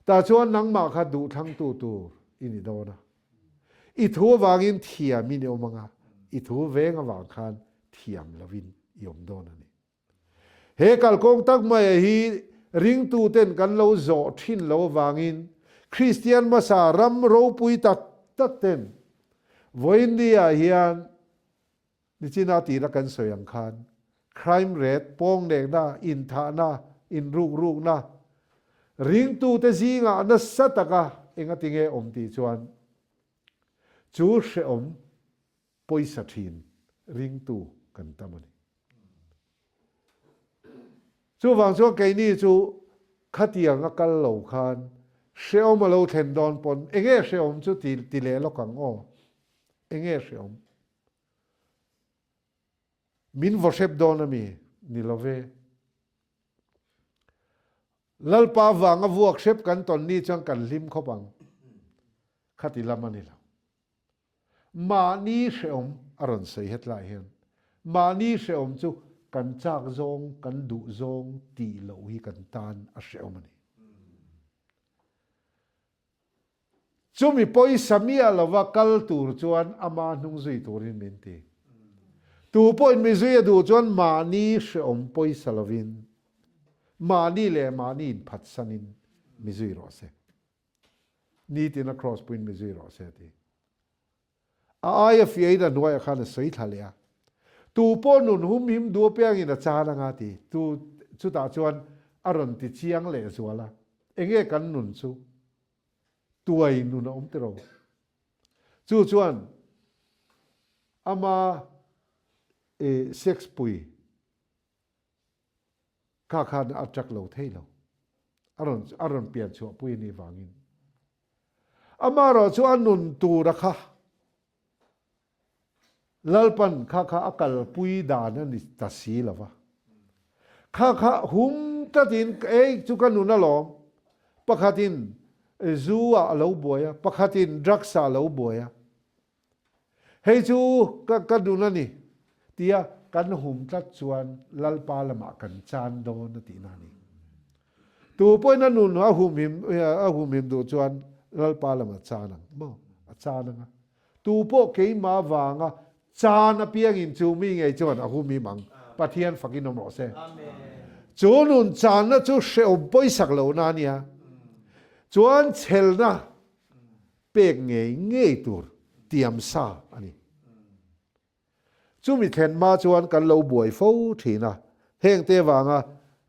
Tah chuan nangmah kha duhthlangtu tur i ni dawn a. I thu avangin thiamin i awm ang a, i thu veng avang khan thiam lovin i awm dawn a ni. He kalkawng tak maia hi ringtuten kan lo zawh thin lo avangin Kristian hmasa ram ropui tak tak ten vawiinni-ah hian Nichina tira kan sawi ang khan crime rate, pawngnekna, inthahna, inrukrukna, ringtute zingah nasa taka engati nge awm tih chuan chu hrehawm pawisa thin ringtu kan tam a ni. Chuvang chuan keini chu khatiang a kal lo khan hrehawm a lo thlen dawn pawn enge hrehawm chu ti leh lawk ang aw, enge hrehawm? Min vaw hrep dawn a mi? Ni lo ve. Lalpa vanga vuak hrep kan tawn ni chuan kan hlim khawp ang. Khati lam a ni lo. Mahni hrehawm a rawn sawi hetlai hian mahni hrehawm chu kan chak zawng, kan duh zawng tih loh hi kan tan a hrehawm a ni. Chumi pawisa miah lova kal tur chuan ama hnung zui turin min ti. Tu pawhin mi zui a duh chuan mahni hreawm pawisa lovin, mahni leh mahni inphatsanin mi zui rawh se. Nitin a cross puiin mi zui rawh se a ti. A aia fiahin a hnuaiah khan a sawi thla leh a. Tu pawh nun hum him duh apiangin a chan anga ti. Tu chutah chuan a rawn ti chiang leh zual a. Enge kan nun chu? Tuai nun a awm tiraw? Chu chuan ama sex pui kha khan a attract lo thei lo. A rawn a rawn pian chhuah pui a nih vangin. Amaherawh chu a nun tura kha Lalpan kha kha a kalpui dan a ni ta si lo va. Kha kha hum tlatin ei chu ka nun alawm. Pakhatin zu ah a lo buai a, pakhatin drugs ah a lo buai a. Hei chu ka ka nun a ni tia kan hum tlat chuan Lalpa lamah kan chan dawn a tihna a ni. Tu pawhin a nun a humhim a humhim duh chuan Lalpa lamah chan ang maw? A chan ang a. Tu pawh keimah vanga chan apiangin chu mi ngei chuan a humhim ang. Pathian fakin awm rawh se. Chu nun channa chu hrehawm pawisak lohna a nia. Chuan chhelna pek ngei ngei tur tiam sa a ni. Chumi thlen hma chuan kan lo buai fo thin a, hengte vanga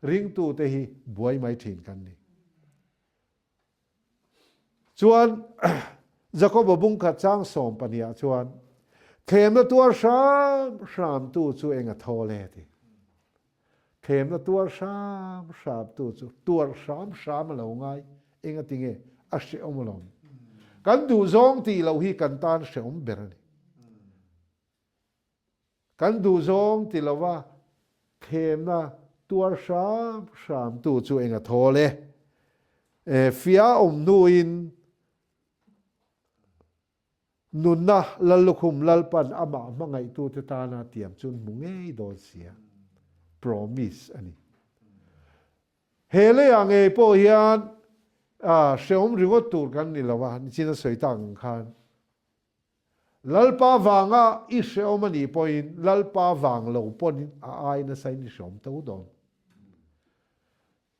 ringtute hi buai mai thin kan ni. Chuan Jakoba bungkhat chang 12 ah chuan, Thlemna tuar hram hramtu chu eng a thawl e ti. Thlemna tuar hram hramtu chu tuar hram hram a lo ngai, eng a ti nge? A hrehawm alawm. Kan duhzawng tih loh hi kan tan hrehawm ber a ni. Kan duhzawng ti lova thlemna tuar hram hramtu chu eng a thawl e. E, fia awm hnuin nunna Lallukhum Lalpan amah hmangaihtute tana tiam chu hmu ngei dawn sia. Promise a ni. He leiah ngei pawh hian hrehawm ringawt tur kan ni lo a, nichin a sawi tak ang khan. Lalpa vanga i hrehawm a nih pawhin Lalpa vang lo pawhin a ai nasain i hrehawm tho dawn.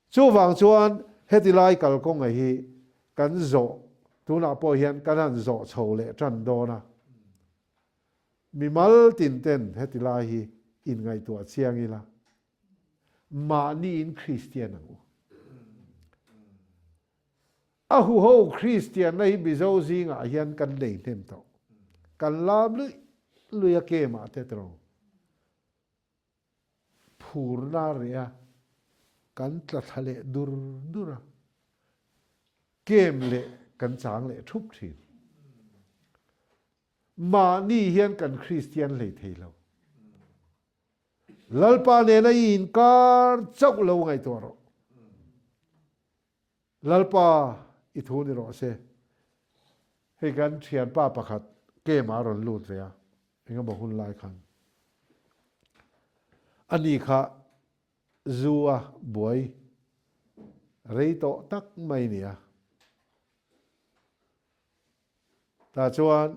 Chuvang chuan heti lai kalkawnga hi kan zawh tunah pawh hian kan han zawh chho leh tan dawn a. Mimal tin ten heti lai hi inngaihtuah chiang ila mahniin Kristian ang u. A huho Kristianna hi Mizo zingah hian kan nei hnem tawh. Kan lam luih luih a kemah te tawh phurna reh a, kan tla thla leh dur dur a, kem leh kan chang leh thup thin. Mahni hian kan Kristian hlei thei lo. Lalpa nena i inkar chauh lo ngaihtuah rawh. Lalpa i thu ni rawh se. Hei kan thianpa pakhat camp ah a rawn lut ve a, engemaw hun lai khan. Ani kha zu a buai rei tawh tak mai nia. Tah chuan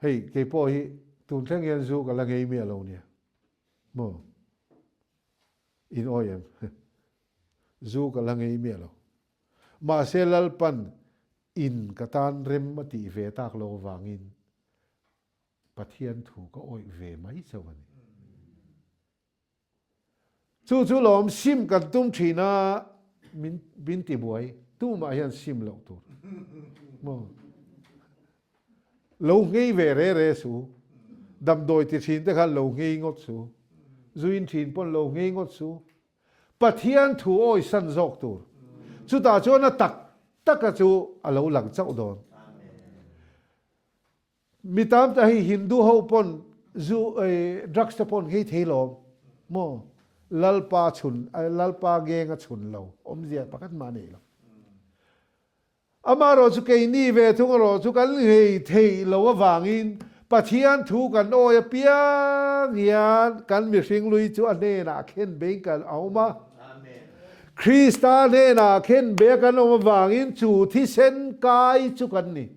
Hei kei pawh hi tun thleng hian zu ka la ngei miah lo nia maw? In awi em? Zu ka la ngei miah lo. Mahse Lalpan in ka tan rem a tih ve tak lo avangin Pathian thu ka awih ve mai chauh a ni. Chu chu lawm sim kan tum thin a, min min ti buai, tumah hian sim loh tur maw? Lo nghei ve re re su, damdawi ti thin te khan lo nghei ngawt su, zuin thin pawn lo nghei ngawt su, Pathian thu awisan zawk tur, chutah chuan a tak taka chu a lo lang chauh dawn. Mi tam ta hei Hindu ho pawn zu drugs te pawn nghei thei lawm maw? Lalpa chhun Lalpa ngeng a chhun lo awmzia pakhat mah nei lo. Amaherawh chu keini ve thung erawh chu kan nghei theih lo avangin Pathian thu kan awi apiang hian kan mihring lui chu a hnenah khen bein kan awm a. Krista hnenah khen be kan awm avangin chu thisen kai chu kan ni.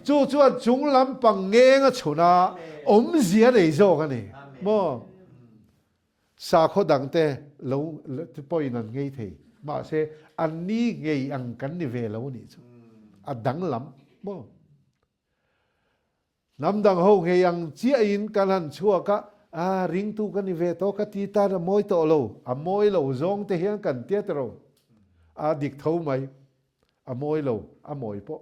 Chu chuan chung lampang ngeng a chhun a, awmzia nei zawk a ni maw? Sakhaw dangte lo pawhin an ngei thei, mahse anni ngei ang kan ni ve lo nih chu a danglam maw? Hnam dang ho ngei ang chiahin kan han chhuak a, a ringtu ka ni ve tawh ka ti tan a mawi tawh lo, a mawi lo zawng te hian kan tia tiro, a dik tho mai, a mawi lo, a mawi pawh.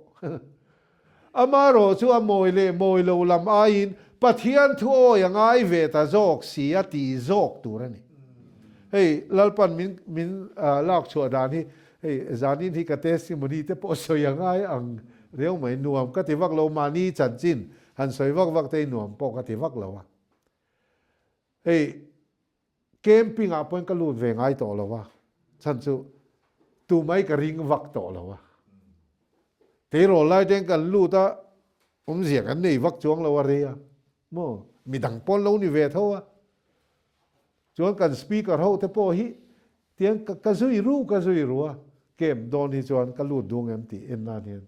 Amaherawh chu a mawi leh mawi lo lam aiin Pathian thu awi a ngai ve ta zawk si a ti zawk tur a ni. Hei Lalpan min min lak chhuah dan hi hei zanin hi ka testimony te pawh sawi a ngai ang riau mai nuam ka ti vak lo mahni chanchin han sawi vak vak te hi nuam pawh ka ti vak lo a. Hei camping ah pawhin ka lut ve ngai tawh lo a chhan chu tumai ka ring vak tawh lo a. Tleirawl lai ten kan lut a awmzia kan nei vak chuang lo a rei a maw midang pawn lo ni ve tho a. Chuan kan speaker ho te pawh hi tiang ka zui ru ka zui ru a, camp dawn hi chuan ka lut dung em tih en nan hian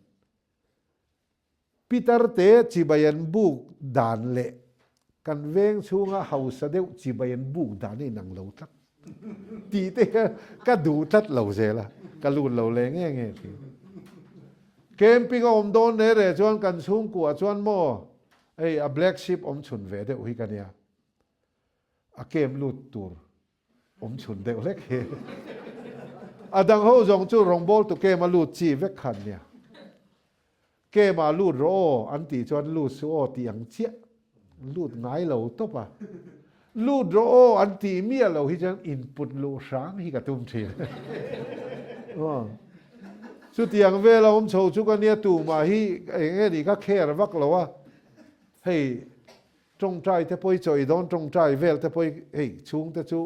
Peter te chibai an buk dan leh kan veng chhunga hausa deuh chibai an buk dan a inang lo tlat tih te hian ka duh tlat lo zel a, ka lut lo leh nge nge thin. Camping a awm dawn reh reh chuan kan chhungkua chuan maw? Hei a black sheep awm chhun ve deuh hi ka nia. A kem lut tur awm chhun deuh hlek hi. A dang ho zawng chu rawngbawl tu kem a lut chi vek khan nia. Kem ah lut rawh aw an tih chuan lut suh aw tih ang chiah lut ngai lo tawp a. Lut rawh aw an tih miah lo hi chuan input luh hrang hi ka tum thin. Chutiang vel a awm chho chu ka nia tumah hi eng nge nih ka care vak lo a. Hei tawngtai te pawh i chawi dawn tawngtai vel te pawh i hei chhung te chu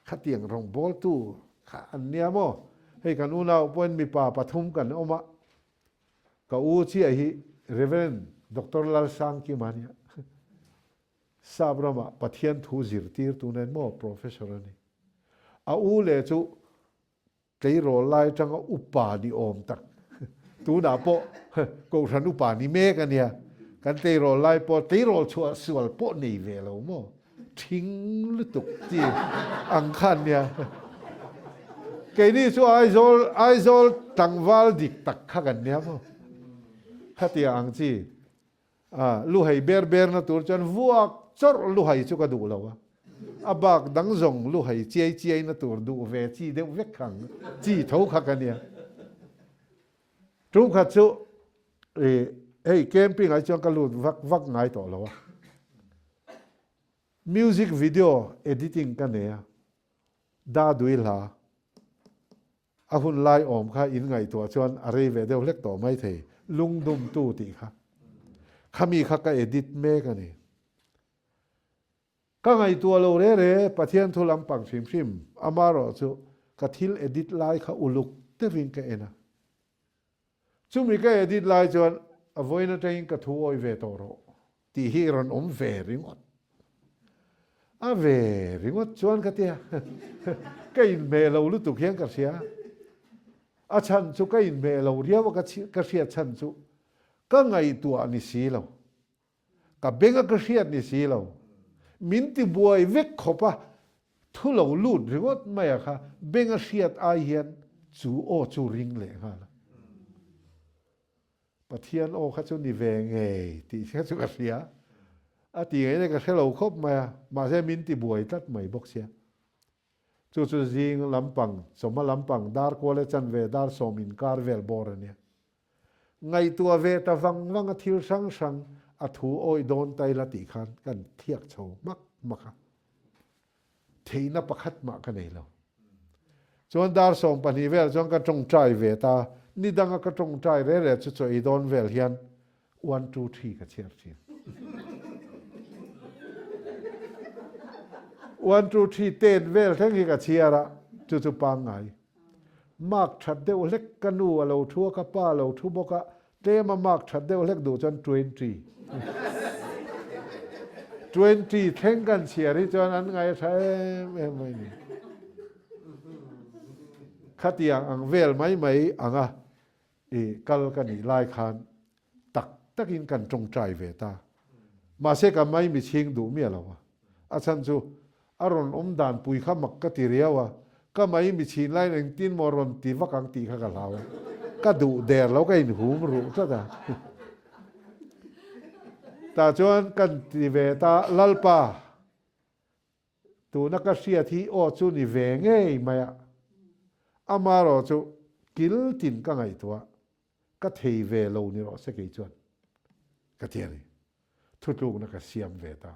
khatiang rawngbawltu kha an nia maw. Hei kan unau pawhin mipa pathum kan awm a. Ka u chiah hi Rev. Doctor Lalsangkima nia. Sap ramah Pathian thu zirtirtu nen maw Professor a ni. A u leh chu tleirawl lai atanga upa ni awm tak tunah pawh Kohhran upa ni mek a nia. Kan tleirawl lai pawh tleirawl chhuah sual pawh nei ve lo maw. Thing lutuk chi ang khan nia. Keini chu Aizawl Aizawl tlangval dik tak kha kan nia maw. Khatia ang chi a luhai ber ber na tur chuan vuak chawrh luhai chu ka duh lo a. A bak dang zawng luhai chiai chiai na tur duh ve chi deuh vek kha ang chi tho kha ka nia. Tum khat chu i hei camping ah hi chuan ka lut vak vak ngai tawh lo a. Music video editing ka nei a, Da Dui hla a hun lai awm kha in ngaihtuah chuan a rei ve deuh hlek tawh mai thei, lungdumtu tih kha. Khami kha ka edit mek a ni. Ka ngaihtuah lo re re, Pathian thu lampang hrim hrim, amarawh chu ka thil edit lai kha uluk deuhin ka en a. Chumi ka edit lai chuan a vawiin atangin ka thu awih ve tawh rawh tih hi rawn awm ve ringawt. A ve ringawt chuan ka tia, ka inhmeh lo lutuk hian ka hria. A chhan chu ka inhmeh lo riau a ka hriat chhan chu ka ngaihtuah ni si lo. Ka beng a ka hriat ni si lo. Min ti buai vek khawp a, thu lo lut ringawt mai a kha beng a hriat ai hian chu aw chu ring leh nghal a. Pathian aw kha chu ni ve ngei tih kha chu ka hria. A ti ngei nge ka hre lo khawp mai a, mahse min ti buai tlat mai bawk sia. Chu chu zing lampang, chawhma lampang, dar kual e chanve, dar sawm inkar vel bawr a nia. Ngaihtuah ve ta vang vang a thil hrang hrang a thu awih dawn ta ila tih khan kan thiak chho hmak hmak a, theihna pakhat mah ka nei lo. Chuan dar 12 vel chuan ka tawngtai ve ta, ni danga ka tawngtai re re chu chaw ei dawn vel hian one two three ka chhiar thin. One two three ten vel thleng hi ka chhiar a, chu chu pangngai. Mark that deuh hlek ka nu a lo thu a, ka pa a lo thu bawk a, tlem a mark that deuh hlek duh chuan 20. 20 thleng kan chhiar hi chuan an ngaih a tha em em mai ni. Khatiang ang vel mai mai anga i kal ka nih lai khan tak takin kan tawngtai ve ta. Mahse ka mai mi chhing duh miah lo a. A chhan chu a rawn awm dan pui kha mak ka ti riau a, ka mai mi chhin laiin engtin maw rawn ti vak ang tih kha ka hlau a. Ka duh der lo ka inhum ruh tlat a. Tah chuan kan ti ve ta, Lalpa, Tuna ka hriat hi aw chu ni ve ngei mai a, amarawh chu kil tin ka ngaihtuah ka thei ve lo ni rawh se kei chuan ka ti a ni. Thutlukna ka siam ve ta.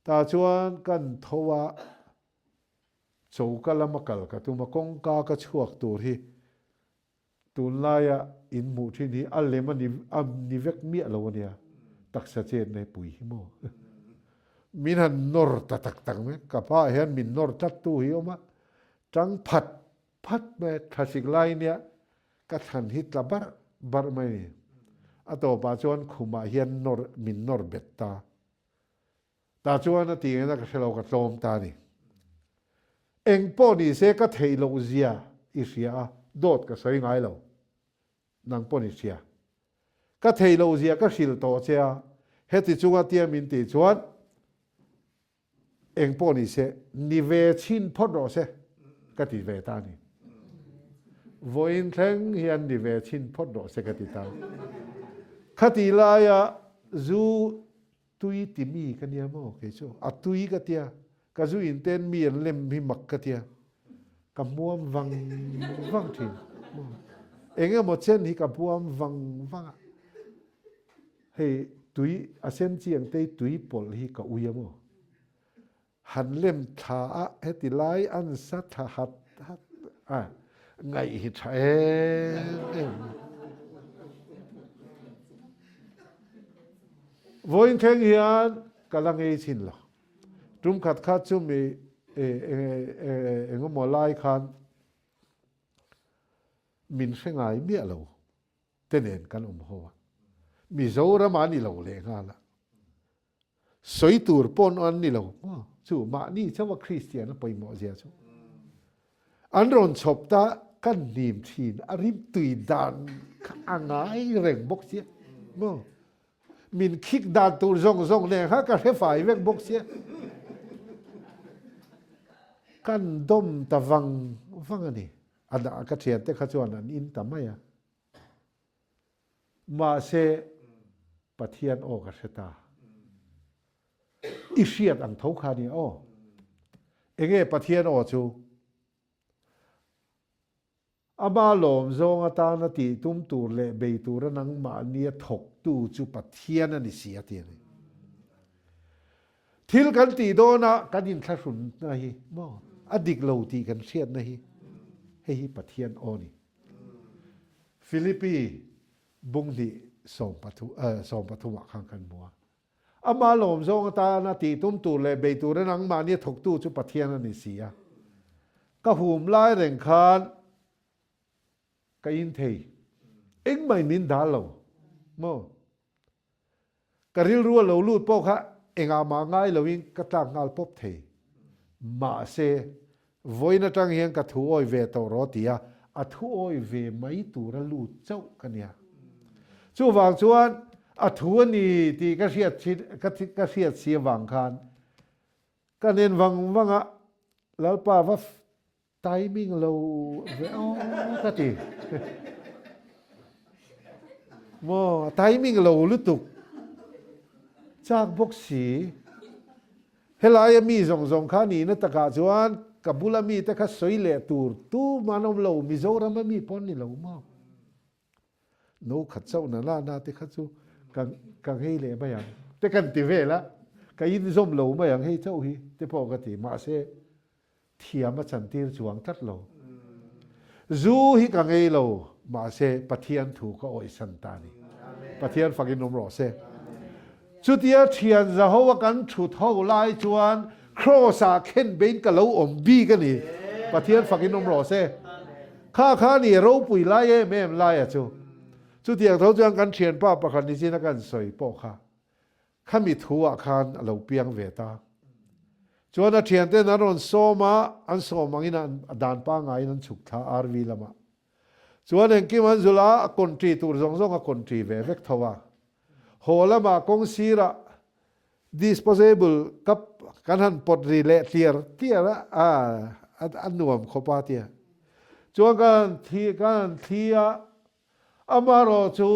Tah chuan kan tho a, choka lama kal ka tum a, kawngka ka chhuak tur hi Tunlaia in hmuh thin hi a lem a ni a ni vek miah lo a nia, taksa chetna hi pui hi maw? Min han nawr ta tak tak mai, ka pa hian min nawr tlat tu hi awm a, tang phat phat mai a, thlasik lai nia ka thlan hi tla barh barh mai a ni. A tawpah chuan khumah hian nawr min nawr bet ta. Tah chuan a tih ngei na ka hre lo, ka tlawm ta a ni. Eng pawh ni se ka theih loh zia i hria a, dawt ka sawi ngai lo. Nang pawh ni hria. Ka theih loh zia ka hrilh tawh che a, heti chunga tia min tih chuan eng pawh ni se ni ve chhin phawt rawh se ka ti ve ta a ni. Vawiin thleng hian ni ve chhin phawt rawh se ka ti ta. Khatih laia. Zu tui ti mi ka nia maw kei chu a tui ka tia ka zu in ten mi an lem hi mak ka tia ka hmuam vang vang thin maw eng emaw chen hi ka hmuam vang vang a hei tui a sen chiang te hi tui pawlh hi ka ui a maw Han lem thla a heti lai an sa thla hat hat a, ngaih hi tha em em. Vawiin thleng hian ka la ngei chin lo. Tum khat kha chu mi engemaw lai khan min hre ngai miah lo. te nen kan awm ho a, Mizoram a ni lo lehnghal a, sawi tur pawn an ni lo maw? Chu mahni chauha Kristian a pawimawh zia chu an rawn chhawp ta, kan hnim thin a rimtui dan kha a ngai reng bawk sia maw? Min khik dan tur zawng zawng nen kha ka hre fai vek bawk sia, kan dawm ta vang vang a ni. A dah ka thiante kha chuan an in ta mai a. Mahse, Pathian aw ka hre ta. I hriat ang tho kha nia aw. Enge Pathian aw chu? Ama lawm zawng atana tih tum tur leh bei tura nangmahnia thawktu chu Pathian a ni si a ti a ni. Thil kan tih dawnah kan inthlahrunna hi maw a dik lo tih kan hriatna hi hei hi Pathian aw ni. Philippi bunghnih 13 ah khan kan hmu a. Amah lawm zawng atana tih tum tur leh bei tura nangmahni a thawktu chu Pathian a ni si a. Ka hum lai reng khan ka in thei. Engmah in min dal lo maw. Ka rilru a lo lut pawh kha engah mah ngai loin ka tlak nghal pawp thei. Mahse, vawiin atang hian ka thu awi ve tawh rawh tia a thu awi ve mai tura lut chauh ka nia. Chuvang chuan a thu a ni tih ka hriat ka hriat si avang khan ka nen vang vang a, Lalpa va Timing lo ve aw ka ti. Maw timing lo lutuk chak bawk si. Helaia mi zawng zawng kha nihna takah chuan ka bula mite kha sawi leh tur tum an awm lo, Mizorama mi pawh an ni lo maw. No khat chauh na la na te kha chu ka ka nghei leh mai ang te kan ti vel a, ka inzawm lo mai ang hei chauh hi te pawh ka ti mahse thiam a chantir chuang tlat lo. Zu hi ka ngei lo mahse Pathian thu ka awihsan ta a ni. Pathian fakin awm rawh se. Chutia thian zaho a kan thut ho lai chuan Kraws ah khen bein ka lo awm bik a ni. Pathian fakin awm rawh se. Kha kha ni ropui lai em em lai a chu. Chutiang tho chuan kan thianpa pakhat ni chin a kan sawi pawh kha khami thu ah khan a lo piang ve ta. Chuan a thianten an rawn sawm a, an sawm angin a dan pangaiin an chhuk thla RV lamah. Chuan engkim an zulh a, a country tur zawng zawng a country ve vek tho a. Haw lamah kawng sirah disposable cup kan han pawt ri leh tliar tliar a, a nuam khawp a tia. Chuan kan han thli kan han thli a, amaherawh chu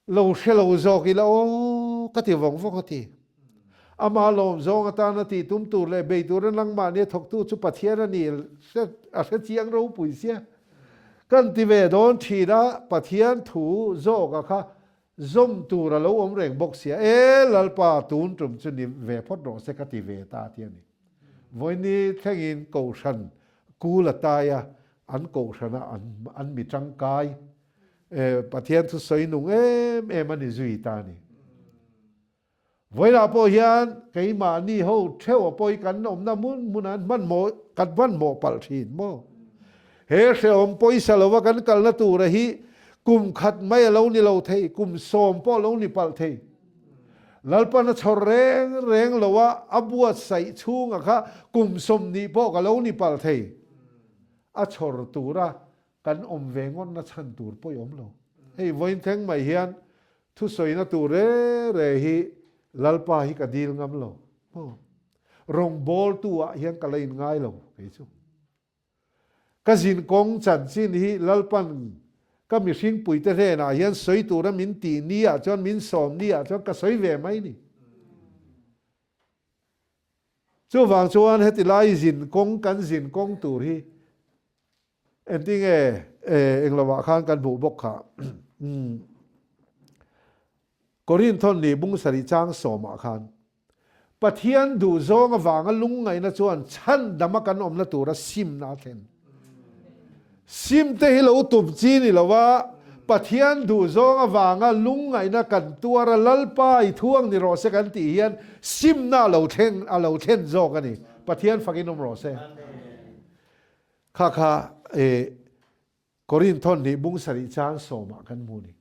Lo hre lo zawk ila aw ka ti vawng vawng a ti. Amah lawm zawng atana tih tum tur leh bei tura nangmahni a thawktu chu Pathian a ni a hre chiang ropui sia. Kan ti ve dawn thin a, Pathian thu zawka kha zawm tur a lo awm reng bawk sia. E Lalpa tun tum chu ni ve phawt rawh se ka ti ve ta ti a ni. Vawiini thlengin Kohhran kul a tai a, an Kohhrana an mi tangkai Pathian thu sawi nung em em a ni zui ta a ni. Vawilah pawh hian keimahni ho theuh a pawi kan awmna hmun hmunah an hmanhmawh kan hmanhmawh palh thin maw? He hrehawm pawisa lova kan kalna tura hi kum khat mai a lo ni lo thei, kum sawm pawh a lo ni palh thei. Lalpan a chhawr reng reng lo a, a buatsaih chhunga kha kum 20 pawh ka lo ni palh thei. A chhawr tura Kan awm ve ngawtna chhan tur pawh i awm lo. Hei vawiin thleng mai hian thusawina tur re re hi Lalpa hi ka dil ngam lo. Maw? Rawngbawltu ah hian ka la in ngai lo kei chu. Ka zin kawng chanchin hi Lalpan Ka mihring puite hnenah hian sawi tura min tih ni ah chuan min sawm ni ah chuan ka sawi ve mai ni. Chuvang chuan heti lai zin kawng kan zin kawng tur hi engtinge englo ah khan kan hmuh bawk kha. Korinthon nih bung sarih chang sawmah khan Pathian duhzawng avanga lungngaihna chuan chhandama kan awmna tura simna a thlen. Sim te hi lo tum chi ni lo a, Pathian duhzawng avanga lungngaihna kan tuar a, Lalpa i thuang ni rawh se kan tih hian simna a lo thleng a lo thlen zawk a ni. Pathian fakin awm rawh se. Kha kha e Korinthon nih bung sarih chang sawmah kan hmu ni.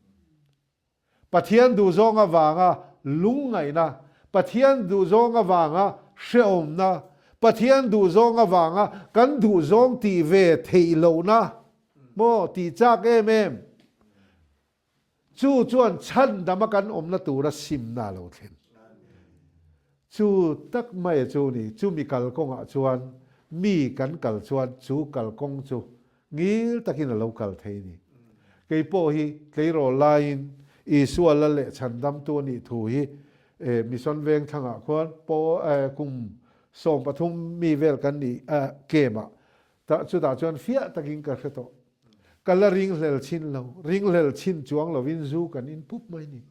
Pathian duhzawng avanga lungngaihna, Pathian duhzawng avanga hrehawmna, Pathian duhzawng avanga kan duhzawng tih ve theih lohna maw tih chak em em chu chuan chhandama kan awmna tura simna a lo thlen. Chu tak mai chu ni, chumi kalkawngah chuan mi kan kal chuan chu kalkawng chu Ngil takin a lo kal thei ni. Kei pawh hi tleirawl laiin Isua la leh chhandamtu a nih thu hi Mission Veng thlangah khuan kum 13 mi vel kan nih camp-ah chutah chuan fiah takin ka hre tawh. Ka la ringhlel chhin lo, ringhlel chhin chuang lovin zu kan in pup mai ni.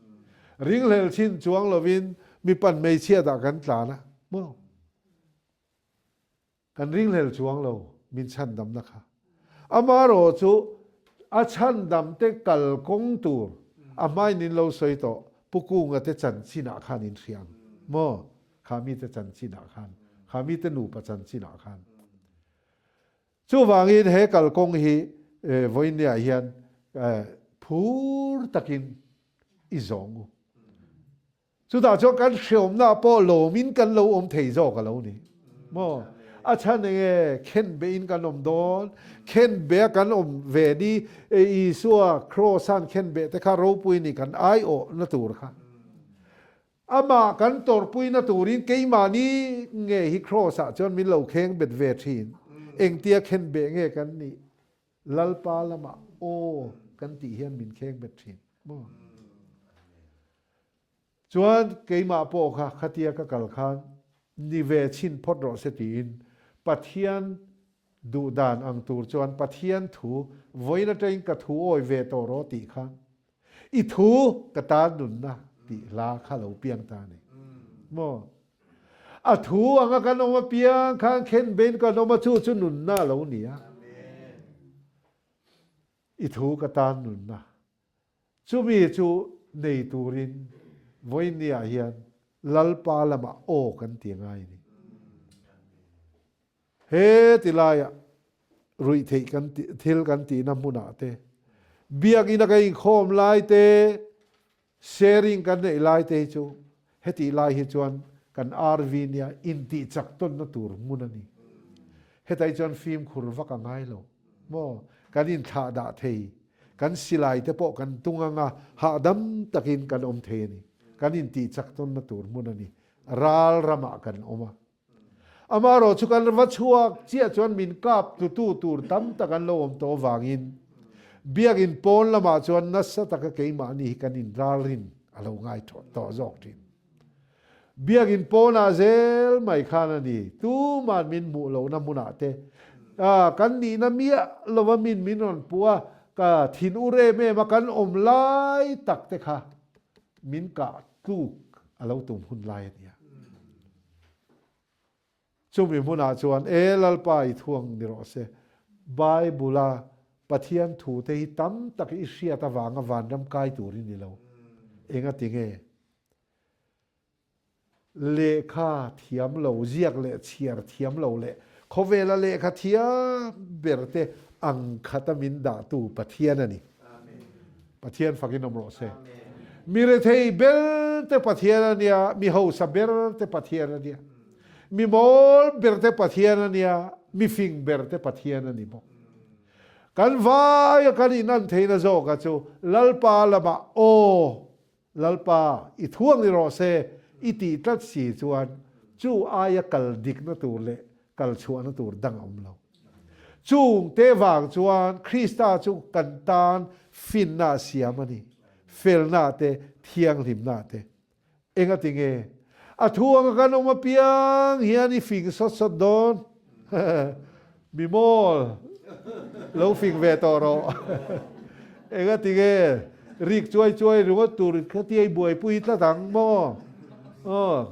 Ringhlel chhin chuang lovin mipan hmeichhiatah kan tlan a maw? Kan ringhlel chuang lo min chhandamna kha. Amarawh chu a chhandamte kal kawng tur a hmain in lo sawi tawh Pu Kunga te chanchinah khan in hria ang maw? Kha mite chanchinah khan, kha mite nupa chanchinah khan. Chuvangin he kalkawng hi vawiinniah hian phur takin i zawng u. Chutah chuan kan hreawmna pawh lawmin kan lo awm thei zawk a lo ni maw? A chhan enge khenbehin kan awm dawn? Khenbeh a kan awm ve ni Isua Kraws-a'n khenbeh te kha ropui ni kan aiawhna tur kha. Amah kan tawrhpuina turin keimahni nge hi Kraws-ah chuan min lo khengbet ve thin. Engtia khenbeh nge kan nih? Lalpa lamah aw kan tih hian min khengbet thin maw? Chuan keimah pawh kha khatia ka kal khan ni ve chhin phawt rawh se tiin Pathian duh dan ang tur chuan Pathian thu vawiin atangin ka thu awi ve tawh rawh tih khan i thu ka tan nunna tih hla kha lo piang ta a ni maw? A thu anga kan awm apiang khan khenbein kan awm a chu chu nunna a lo ni a. I thu ka tan nunna Chumi chu nei turin vawiinniah hian Lalpa lamah aw kan ti ngai a ni. He ti laiah ruihtheih kan tih thil kan tihna hmunah te, biakina kan inkhawm lai te, sharing kan neih lai te hi chu hetih lai hi chuan kan RV nia intihchak tawnna tur hmun a ni. Hetah hi chuan fimkhur vak a ngai lo maw? Kan inthlahdah thei. Kan silai te pawh kan tung anga hahdam takin kan awm thei a ni. Kan intih chak tawnna tur hmun a ni. Ral ramah kan awm a. Amaherawh chu kan va chhuak chiah chuan min kap tlutu tur tam tak an lo awm tawh avangin Biakinn pawn lamah chuan nasa taka keimahni hi kan inralrin a lo ngai tawh zawk thin. Biakinn pawnah zel mai khan a ni, tuman min hmuh lohna hmunah te kan nihna miah lova min min rawn puh a, ka thin ur em em a kan awm lai tak te kha min kah tluk a lo tum hun lai a nia. Chumi hmunah chuan, E Lalpa i thuang ni rawh se, Bible-a Pathian thute hi tam tak i hriat avanga vanram kai tur i ni lo. Engati nge? Lehkha thiam lo, ziak leh chhiar thiam lo leh khawvela lehkha thiam ber te ang khata min dahtu Pathian a ni. Pathian fakin awm rawh se. Mi rethei ber te Pathian a nia, mi hausa ber te Pathian a nia, mi mawl ber te Pathian a nia, mi fing ber te Pathian a ni bawk. Kan vaia kan inan theihna zawka chu Lalpa lamah aw Lalpa, i thuang ni rawh se, i tih tlat si chuan chu aia kal dikna tur leh kal chhuahna tur dang a awm lo. Chung te vang chuan Krista chu kan tan finna a siam a ni, felna te, thianghlimna te. Engati nge? A thu anga kan awm apiang hian i fing sawt sawt dawn. Mi mawl, lo fing ve tawh rawh. Engati nge? Rik chuai chuai ringawt tur khatia i buaipui tlat ang maw? Aw,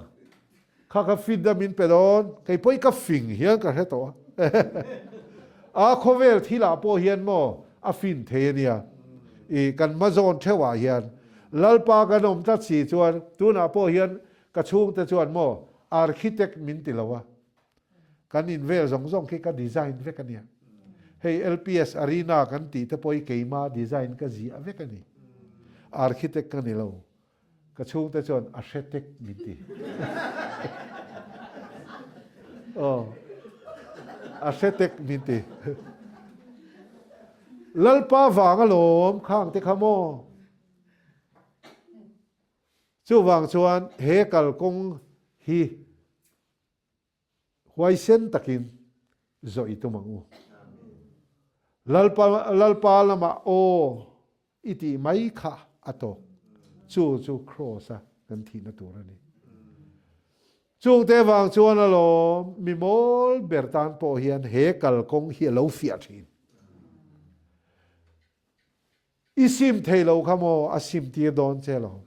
kha kha fit a min pe dawn. Kei pawh i ka fing hian ka hre tawh a. A khawvel thilah pawh hian maw a fin thei a nia. I kan hmazawn theuhah hian Lalpa kan awm tlat si chuan tunah pawh hian ka chhungte chuan maw architect min ti lo a, kan in vel zawng zawng khi ka design vek a nia. Hei LPS Arena kan tih te pawh hi keima design ka ziah vek a ni. Architect ka ni lo. Ka chhungte chuan a hre tek min ti. Aw, a hre tek min ti. Lalpa vang alawm khang te kha maw? Chuvang chuan he kalkawng hi huaisen takin zawh i tum ang u. Lalpa, Lalpa lamah aw i tih mai kha a tawk. Chu chu Kraws-a kan thihna tur a ni. Chungte vang chuan alawm mi mawl ber tan pawh hian he kalkawng hi a lo fiah thin. I sim thei lo kha maw a sim tir dawn che lo.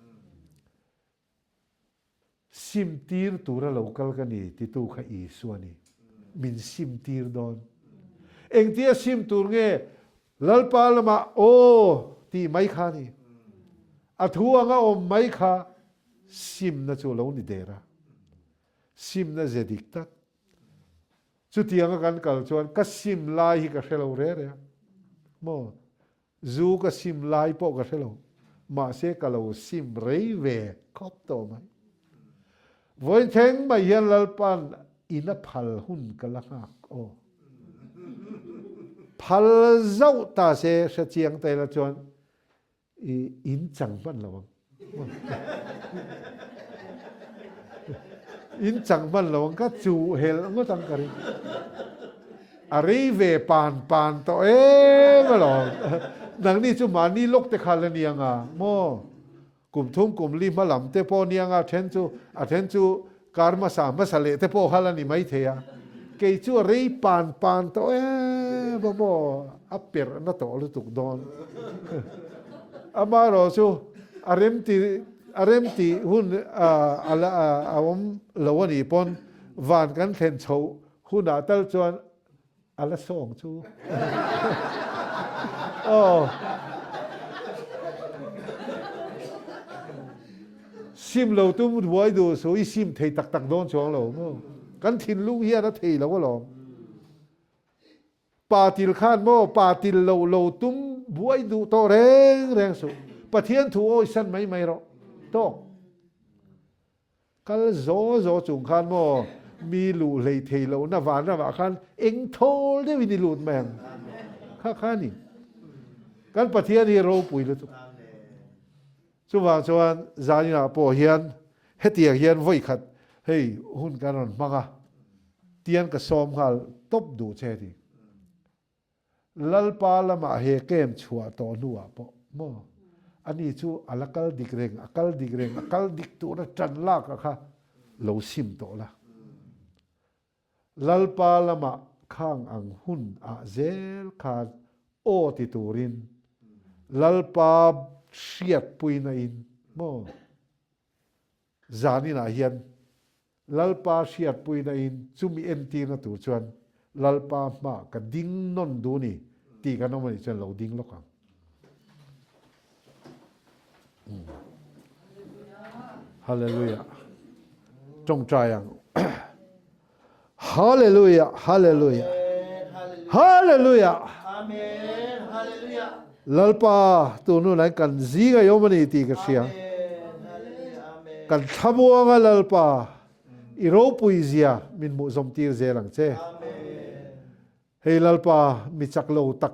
Sim tir tura lo kal ka ni titu kha Isua ni. Min sim tir dawn. Engtia sim tur nge Lalpa lamah aw tih mai kha ni. A thu anga awm mai kha Simna chu lo ni der a, simna ze dik tak. Chutianga kan kal chuan ka sim lai hi ka hre lo re re a, maw? Zu ka sim lai pawh ka hre lo, mahse ka lo sim rei ve khawp tawh mai. Vawiin thleng mai hian Lalpa'n in a phal hun ka la nghak aw. Phal zauh ta se hrechiang ta ila chuan I in chang hman lo ang. In chang hman lo ang ka chu hel ngawt ang ka ring. A rei ve pan pan tawh em alawm. Nangni chu mahni lawk te kha la ni ang a maw? Kum thum kum li hma lam te pawh ni ang a, then chu a then chu kar hmasa hmasa leh te pawh kha la ni maithei a. Kei chu a rei pan pan tawh em a maw? A perh na tawh lutuk dawn. Amaherawh chu a remti a remti hun a la a awm lo a nih pawn van kan thlen chhoh hunah tal chuan a la sawng chu. Aw. Sim lo tum buai duh suh i sim thei tak tak dawn chuang lo maw? Kan thinlung hian a thei lo alawm. Pa til khan maw pa til lo lo tum buai duh tawh reng reng suh. Pathian thu awisan mai mai rawh. Tawk. Kal zaw zaw chung khan maw mi luh hlei thei lohna van ramah khan eng thawl deuhin i lut mai ang. Kha kha a ni. Kan Pathian hi ropui lutuk. Chuvang chuan zaninah pawh hian hetiang hian vawikhat hei hun kan rawn hmang a, tian ka sawm nghal tawp duh che ti. Lalpa lamah he kem chhuah tawh hnuah pawh maw ani chu a la kal dik reng, a kal dik reng, a kal dik tura tan lak a kha lo sim tawh la. Lalpa lamah khang ang hun ah zel khan aw ti turin Lalpa hriatpuina in maw zaninah hian Lalpa hriatpuina in chumi entirna tur chuan Lalpa hmaah ka ding nawn duh ni tih kan awm anih chuan lo ding lawk ang. Hallelujah. Tawngtai ang. Hallelujah, hallelujah. Hallelujah. Amen. Hallelujah. Lalpa tunu lai kan zinga yom ani ti ka hria. Kan thlamuanga Lalpa i ropui zia min mu zom tir zel ang che. Hei Lalpa mi chak lo tak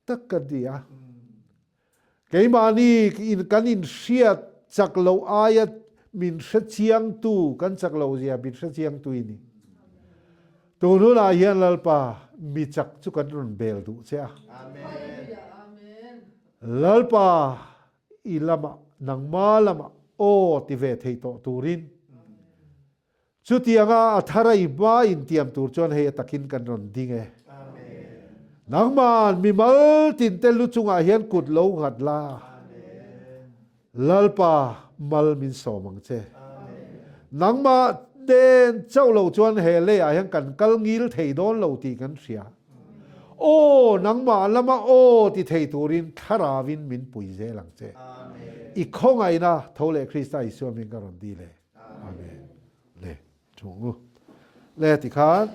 tak kan ti a. Keimahni in kan inhriat chak loh aia min hre chiangtu, kan chak loh zia min hre chiangtu i ni. Tun hunah hian Lalpa, mi chak chu kan rawn bel duh che a. Lalpa i lamah nangma lamah aw ti ve thei tawh turin chutianga a thara i hma intiam tur chuan hei a takin kan rawn ding e. Nangman mimal tinte lu chungah hian kut lo nghat la. Lalpa mal min sawm ang che. Nangmah nen chauh lo chuan he leiah hian kan kal ngil thei dawn lo tih kan hria. Aw, nangmah lama aw ti thei turin Thlarauin min pui zel ang che. I khawngaihna tho leh Krista Isua min ka rawn dil e. Amen. Le, thu ngu. Le tikhan.